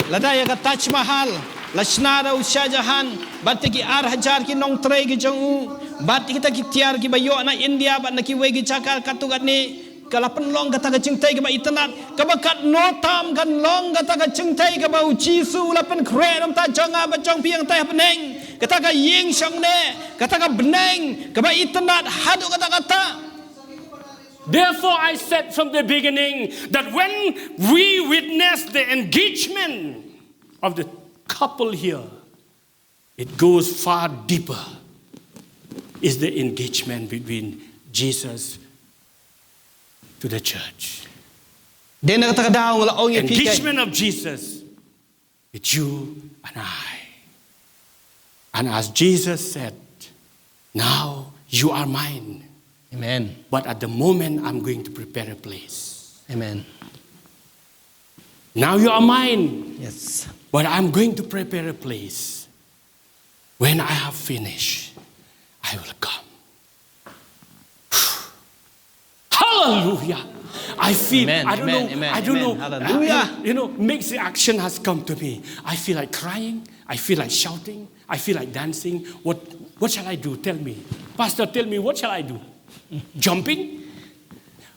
Lada ïa ka Taj Mahal la shna da u Shah Jahan bad ki ar hajar ki nongtrei ki jong u, bad kita ki tiar kiba ïoh na India bad na kiwei ki jaka katto katne, ka la pynlong kata ka jingtei kaba itynnad, kaba katno tam kan long kata ka jingtei kaba u Jisu u la pynkhreh namar jong nga bad jong phi hangtai ha bneng. Kata ka ïing shong neh, kata ka bneng kaba itynnad haduh katta katta. Therefore, I said from the beginning that when we witness the engagement of the couple here, it goes far deeper, is the engagement between Jesus to the church. Dei na kata ka daw nga la ong ïa phi, ka engagement of Jesus with you and I. And as Jesus said, "Now you are mine. Amen. But at the moment, I'm going to prepare a place." Amen. "Now you are mine. Yes. But I'm going to prepare a place. When I have finished, I will come." Hallelujah. I feel, amen, I don't, amen, know, amen, I don't, amen, know, hallelujah, you know, mixed reaction has come to me. I feel like crying. I feel like shouting. I feel like dancing. What, what shall I do? Tell me. Pastor, tell me, what shall I do? Jumping?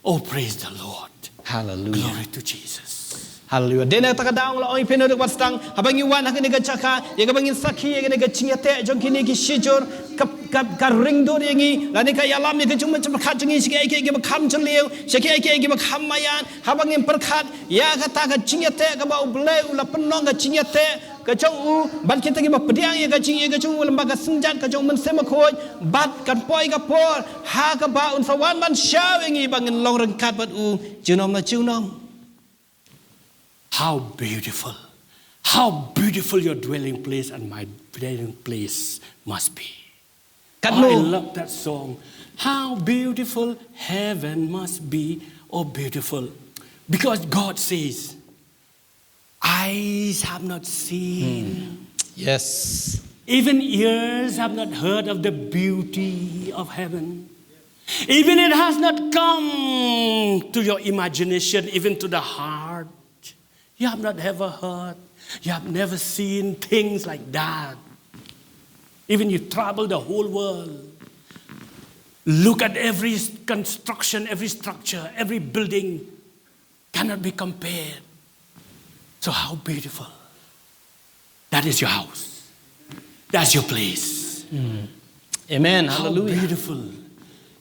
Oh, praise the Lord. Hallelujah. Glory to Jesus. Haleluya. Dei na kata ka daw la ong ïa phi naduh kaba sdang, haba ngi wan ha kane ka jaka, ïa kaba ngin sakhi ïa kane ka jingïateh jong kine ki shijur, ka, ka, ka ring dur ïa ngi, lane ka ïalam ïa ka jingmut jingpyrkhat jong ngi sha kiei kiei kiba kham jylliew, sha kiei kiei kiba kham maïan, haba ngin pyrkhat ïa kata ka jingïateh kaba U Blei u la pynlong, ka jingïateh ka jong u, bad kita kiba pdiang ïa ka jingïeit ka jong u lyngba ka synjat ka jong U Mynsiem Bakhuid, bad kan poi ka por ha kaba un sa wan ban shaw ïa ngi ba ngin long ryngkat bad u junom la junom. How beautiful. How beautiful your dwelling place and my dwelling place must be. Katno. I love that song. How beautiful heaven must be. Oh, beautiful. Because God says, eyes have not seen. Yes. Even ears have not heard of the beauty of heaven. Even it has not come to your imagination, even to the heart. You have not ever heard, you have never seen things like that. Even you travel the whole world, look at every construction, every structure, every building cannot be compared. So how beautiful. That is your house. That's your place. Amen. How beautiful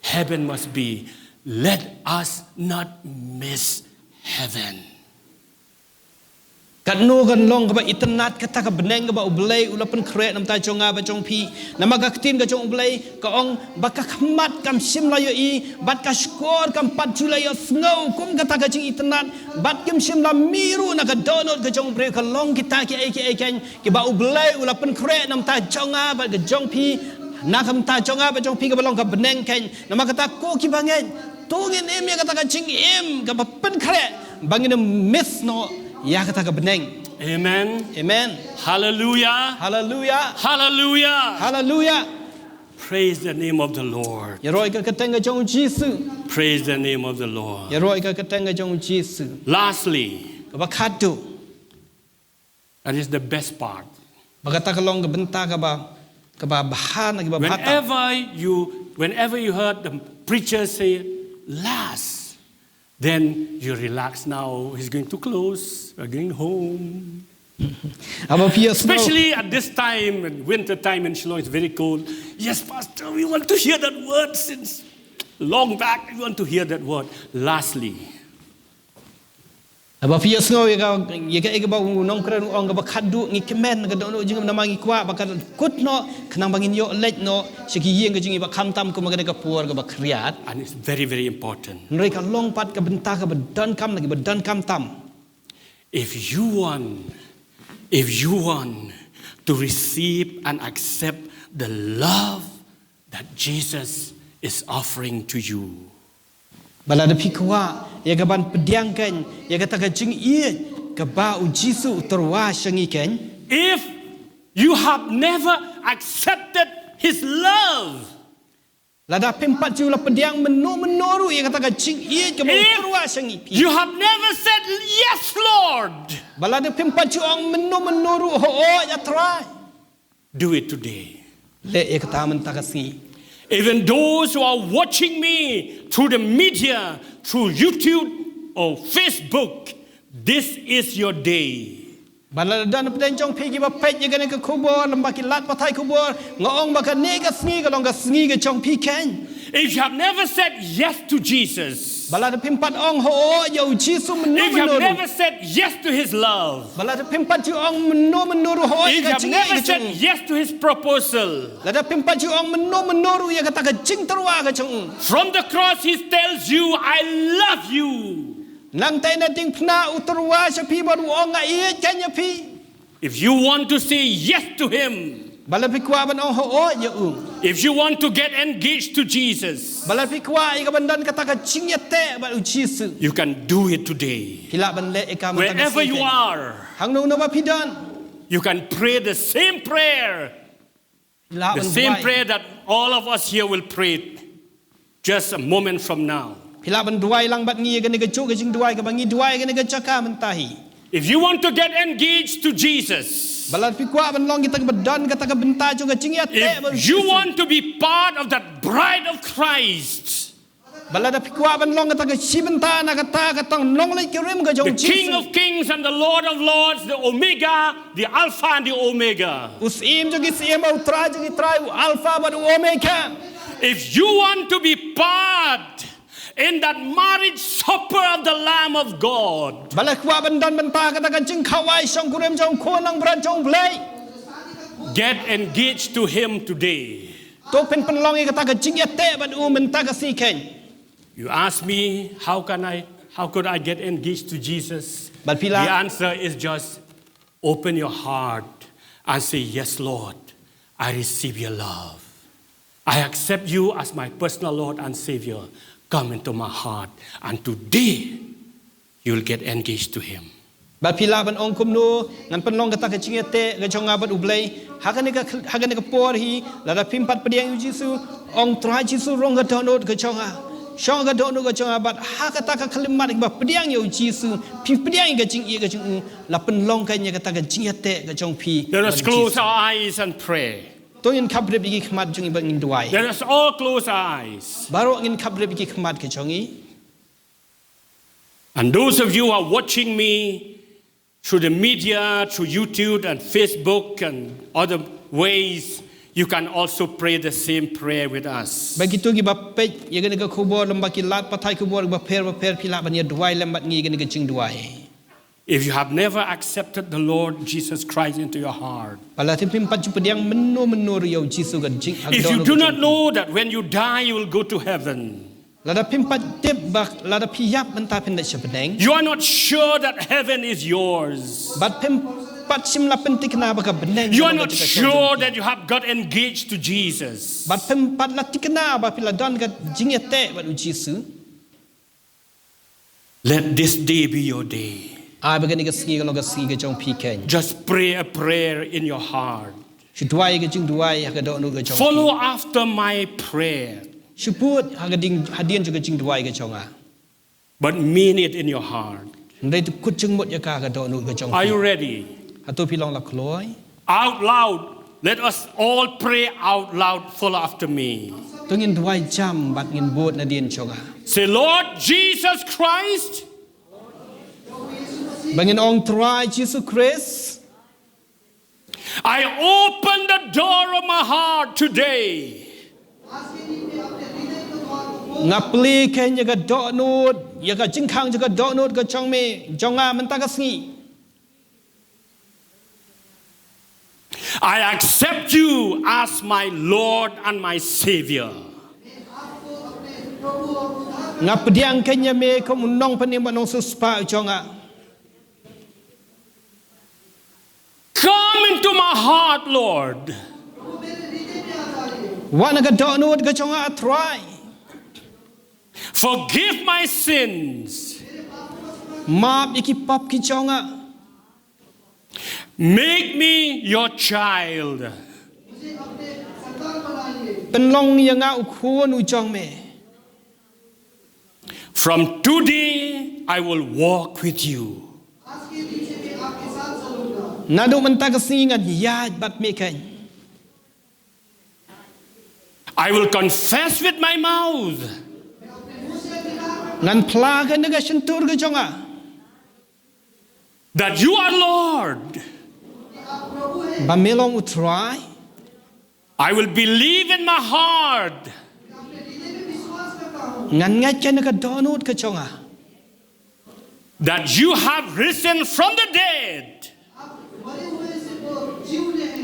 heaven must be. Let us not miss heaven. Katno kan long kaba itynnad kata ka bneng kaba U Blei u la pynkhreh namar jong nga bad jong phi. Namar ka ktien ka jong U Blei ka ong ba ka khmat kam shym la ïohi, bad ka shkor kam pat ju la ïohsngew kum kata ka jingitynnad, bad kim shym la mih ruh na ka dohnud ka jong u briew. Ka long kita kiei kiei kiba U Blei u la pynkhreh namar jong nga bad ka jong phi. Na ka bynta jong nga bad jong phi kaba long ka bneng. Namar kata ko kiba ngeit, to ngin im ïa kata ka jingim kaba pynkhreh ba ngin ym miss noh ïa kata ka bneng. Amen. Amen. Hallelujah. Hallelujah. Hallelujah. Hallelujah. Praise the name of the Lord. Ïaroh ïa ka kyrteng ka jong U Jisu. Praise the name of the Lord. Ïaroh ïa ka kyrteng ka jong U Jisu. Lastly, kaba khadduh. That is the best part. Ba kata ka long ka bynta kaba, kaba bha na kiba bha tam. Whenever you, whenever you heard the preacher say, "Last," then you relax now. He's going to close. We're going home. Haba phi ïohsngew. Especially at this time, in winter time in Shillong, it's very cold. "Yes, Pastor, we want to hear that word since long back. We want to hear that word." Lastly, Haba phi ïohsngew ïa ka, ïa ka, ïa kaba u nongkren u ong kaba khadduh, ngi kmen ka dohnud jingim namar ngi kwah ba ka kut noh, khnang ba ngin ïoh leit noh sha ki ïing ka jong ngi ba khamtam kum ha kane ka por kaba khriat. And it's very, very important. Hynrei ka long pat ka bynta kaba donkam na kiba donkam tam. If you want, if you want to receive and accept the love that Jesus is offering to you, Ba lada phi kwah ïa ka ban pdiang kein ïa kata ka jingïeit kaba U Jisu u tyrwa sha ngi kein. If you have never accepted his love, lada phim pat ju la pdiang mynno mynno ruh ïa kata ka jingïeit kaba u tyrwa sha ngi phi. You have never said, "Yes, Lord." Ba lada phim pat ju ong mynno mynno ruh, "Hooid, A Trai." Do it today. Leh ïa kata mynta ka sngi. Even those who are watching me through the media, through YouTube or Facebook, this is your day. Ba lada don pdeng jong phi kiba peit ïa kane ka khubor lyngba ki lad pathai khubor, nga ong ba kane ka sngi ka long ka sngi ka jong phi kein. If you have never said yes to Jesus, ba lada phim pat ong hooid ïa U Jisu mynno mynno ruh. If you have never said yes to his love, ba lada phim pat ju ong mynno mynno ruh hooid ïa ka jingïeit ka jong u. If you have never said yes to his proposal, lada phim pat ju ong mynno mynno ruh ïa kata ka jingtyrwa ka jong u. From the cross he tells you, "I love you." Nangta na diengphna u tyrwa sha phi bad u ong, "Nga ïeit kein ïa phi." If you want to say yes to him, ba lada phi kwah ban ong hooid ïa u. If you want to get engaged to Jesus, ba lada phi kwah ïa ka ban don kata ka jingïateh bad U Jisu, you can do it today. Phi lah ban leh ïa ka mynta ka sngi kein. Wherever you are, hangno hangno ba phi don, you can pray the same prayer. Phi lah ban duwai. The same prayer that all of us here will pray. Just a moment from now. Phi lah ban duwai lang bad ngi ïa kane kajuh ka jingduwai kaba ngi duwai ïa kane ka jaka mynta hi. If you want to get engaged to Jesus, ba lada phi kwah ban long kita kiba don kata ka bynta jong ka jingïateh bad U Jisu, if you want to be part of that bride of Christ, Ba lada phi kwah ban long kata ka shi bynta na kata ka tang nongleit kurim ka jong u Jisu. The King of Kings and the Lord of Lords, the Omega, the Alpha and the Omega. U Syiem jong ki syiem, u Trai jong ki trai, u Alpha bad u Omega. If you want to be part in that marriage supper of the Lamb of God, ba la kwah ban don bynta kata ka jingkhawai shongkurim jong u Khun Nongbret jong U Blei, get engaged to Him today. To pynpynlong ïa kata ka jingïateh bad u mynta ka sngi keiñ. You ask me, how can I, how could I get engaged to Jesus? Bad phi la, the answer is just open your heart and say, "Yes, Lord, I receive your love. I accept you as my personal Lord and Savior. Come into my heart." And today, you'll get engaged to Him. Bad phi lah ban ong kumno, ngan pynlong kata ka jingïateh ka jong nga bad U Blei ha kane ka, ha kane ka por hi, lada phim pat pdiang ïa u Jisu, ong, "Trai Jisu, rung ka dohnud ka jong nga. Shong ka dohnud ka jong nga." Bad ha kata ka khyllipmat ba pdiang ïa u Jisu, phi pdiang ïa ka jingïeit ka jong u, la pynlong keiñ ïa kata ka jingïateh ka jong phi bad u Jisu. Let us close our eyes and pray. To ngin khapbrip ïa ki khmat jong ngi bad ngin duwai. Let us all close our eyes. Baroh ngin khapbrip ïa ki khmat ka jong ngi. And those of you who are watching me through the media, through YouTube and Facebook and other ways, you can also pray the same prayer with us. Bad kito kiba peit ïa kane ka khubor lyngba ki lad pathai khubor bapher bapher, phi lah ban ïa duwai lem bad ngi ïa kane ka jingduwai. If you have never accepted the Lord Jesus Christ into your heart, ba lada phim pat ju pdiang mynno mynno ruh ïa u Jisu ka jing, if you do not know that when you die you will go to heaven, lada phim pat tip ba lada phi ïap mynta phin leit sha bneng, you are not sure that heaven is yours, bad phim pat shym la pynthikna ba ka bneng, you are not sure that you have got engaged to Jesus, bad phim pat la thikna ba phi la don ka jingïateh bad u Jisu, let this day be your day. Ai ba kane ka sngi ka long ka sngi ka jong phi keiñ. Just pray a prayer in your heart. Shu duwai ka jingduwai ha ka dohnud ka jong phi. Follow after my prayer. Shu bud ha ka ding, hadien jong ka jingduwai ka jong nga. But mean it in your heart. Hynrei to kut jingmut ïa ka ha ka dohnud ka jong phi. Are you ready? Hato phi long la kloi? Out loud. Let us all pray out loud. Follow after me. To ngin duwai jam bad ngin bud nadien jong nga. Say, "Lord Jesus Christ, ba ngin ong, Trai Jisu Khrist, I open the door of my heart today. Nga plie keiñ ïa ka dohnud, ïa ka jingkhang jong ka dohnud ka jong me, jong nga mynta ka sngi. I accept you as my Lord and my Savior." Nga pdiang keiñ ïa me kum u nongpynim bad nongsiewspah jong nga. Come into my heart, Lord. Wan ha ka dohnud ka jong nga, Trai. Forgive my sins. Map ïa ki pap ki jong nga. Make me your child. Pynlong ïa nga u khun u jong me. From today I will walk with you. Naduh mynta ka sngi ngan ïaid bad me keiñ. I will confess with my mouth. Ngan phla keiñ na ka shyntur ka jong nga. That you are Lord. Ba me long u Trai. I will believe in my heart. Ngan ngeit keiñ na ka dohnud ka jong nga. That you have risen from the dead.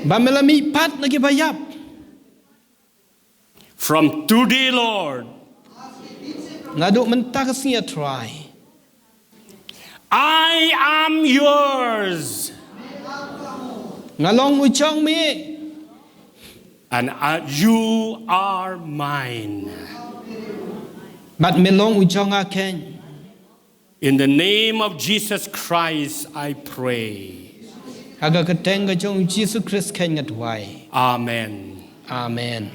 Ba me la mihpat na ki ba ïap. From today, Lord, naduh mynta ka sngi, Trai, I am yours. Nga long u jong me. And, uh, you are mine. Bad me long u jong nga keiñ. In the name of Jesus Christ, I pray. Ha ka kyrteng ka jong u Jisu Khrist keiñ nga duwai. Amen. Amen.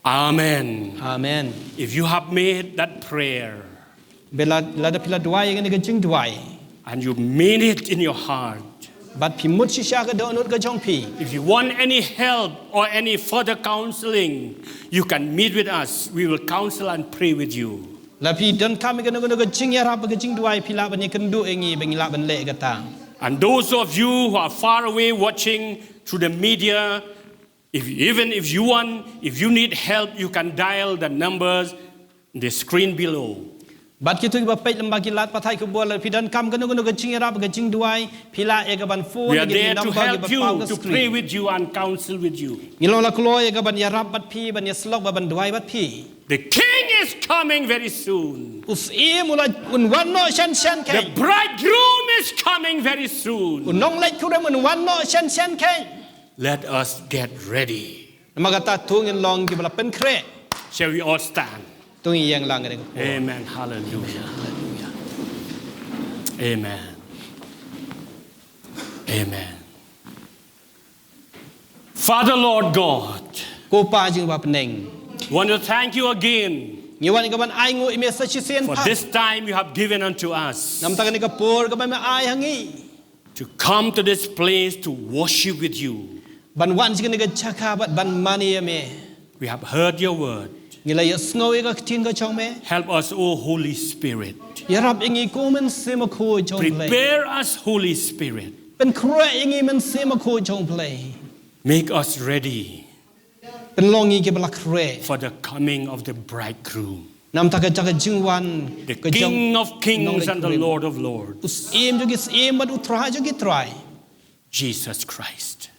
Amen. Amen. If you have made that prayer, ba la, lada phi la duwai ïa kane ka jingduwai, and you mean it in your heart, bad phi mut shisha ka dohnud ka jong phi. If you want any help or any further counseling, you can meet with us. We will counsel and pray with you. La phi donkam ïa kano kano ka jingïarap, ka jingduwai, phi lah ban ïakynduh ïa ngi ba ngi lah ban leh kata. And those of you who are far away watching through the media, if, even if you want, if you need help, you can dial the numbers in the screen below. Bad kito kiba peit lyngba ki lad pathai khubor, la phi donkam kano kano ka jingïarap, ka jingduwai, phi lah ïa ka ban phone. We are there to help you, to pray with you and counsel with you. Ngi long la kloi ïa ka ban ïarap bad phi, ban ïasyllok bad ban duwai bad phi. The king is coming very soon. U syiem u la, un wan noh shen shen. The bridegroum is coming very soon. U nongleit kurim un wan noh shen shen. Let us get ready. Namar kata to ngin long kiba la pynkhreh. Shall we all stand? To ngin ïeng lang. Amen. Hallelujah. Amen. Amen. Father, Lord God, ko Pa jong ngi ba ha bneng, want to thank you again. Ngi wan ka ban ai nguh ïa me sa shisien. For this time you have given unto us. Namar kane ka por kaba me ai ha ngi. To come to this place to worship with you. Ban wan sha kane ka jaka bad ban mane ïa me. We have heard your word. Ngi la ïohsngew ïa ka ktien ka jong me. Help us, O Holy Spirit. Ïarap ïa ngi ko Mynsiem Bakhuid jong U Blei. Prepare us, Holy Spirit. Pynkhreh ïa ngi Mynsiem Bakhuid jong U Blei. Make us ready. Pynlong ïa ngi kiba la khreh. For the coming of the bridegroom. Namar ka jaka jingwan, the King of kings and the Lord of lords. U Syiem jong ki syiem bad U Trai jong ki trai. Jesus Christ.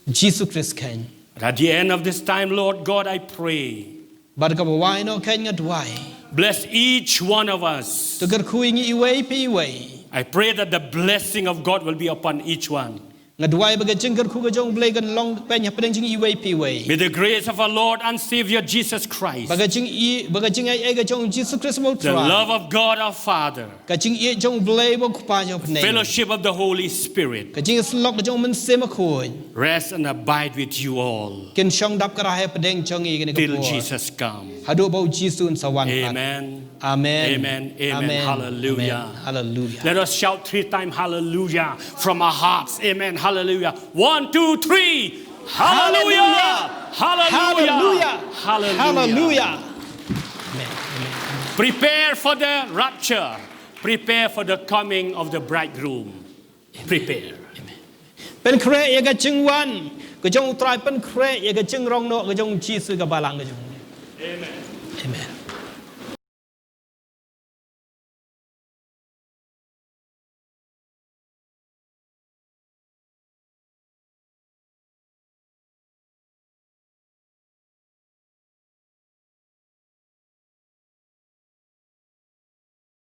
Jisu Khrist keiñ. At the end of this time, Lord God, I pray. Bad kaba wai noh keiñ nga duwai. Bless each one of us. To kyrkhu ïa ngi iwei pa iwei. I pray that the blessing of God will be upon each one. Nga duwai ba ka jingkyrkhu ka jong U Blei kan long peiñ ha pdeng jong iwei pa iwei. May the grace of our Lord and Savior Jesus Christ, ba ka jing i, ba ka jingaiei ka jong Jisu Khrist ba U Trai, the love of God our Father, ka jingïeit jong U Blei ba U Kpa jong ha bneng, fellowship of the Holy Spirit, ka jingïasyllok ka jong U Mynsiem Bakhuid, rest and abide with you all, kin shong dap kyrhai ha pdeng jong ngi kane ka por, till Jesus come. Haduh ba U Jisu un sa wan pat. Amen. Amen. Amen. Amen. Amen. Hallelujah. Amen. Hallelujah. Let us shout three times hallelujah from our hearts. Amen. Hallelujah. One, two, three. Hallelujah. Hallelujah. Hallelujah. Hallelujah. Hallelujah. Hallelujah. Amen. Amen. Prepare for the rapture. Prepare for the coming of the bridegroom. Prepare. Pynkhreh ïa ka jingwan ka jong U Trai, pynkhreh ïa ka jingrong noh ka jong U Jisu ha ka balang ka jong U. Amen. Amen.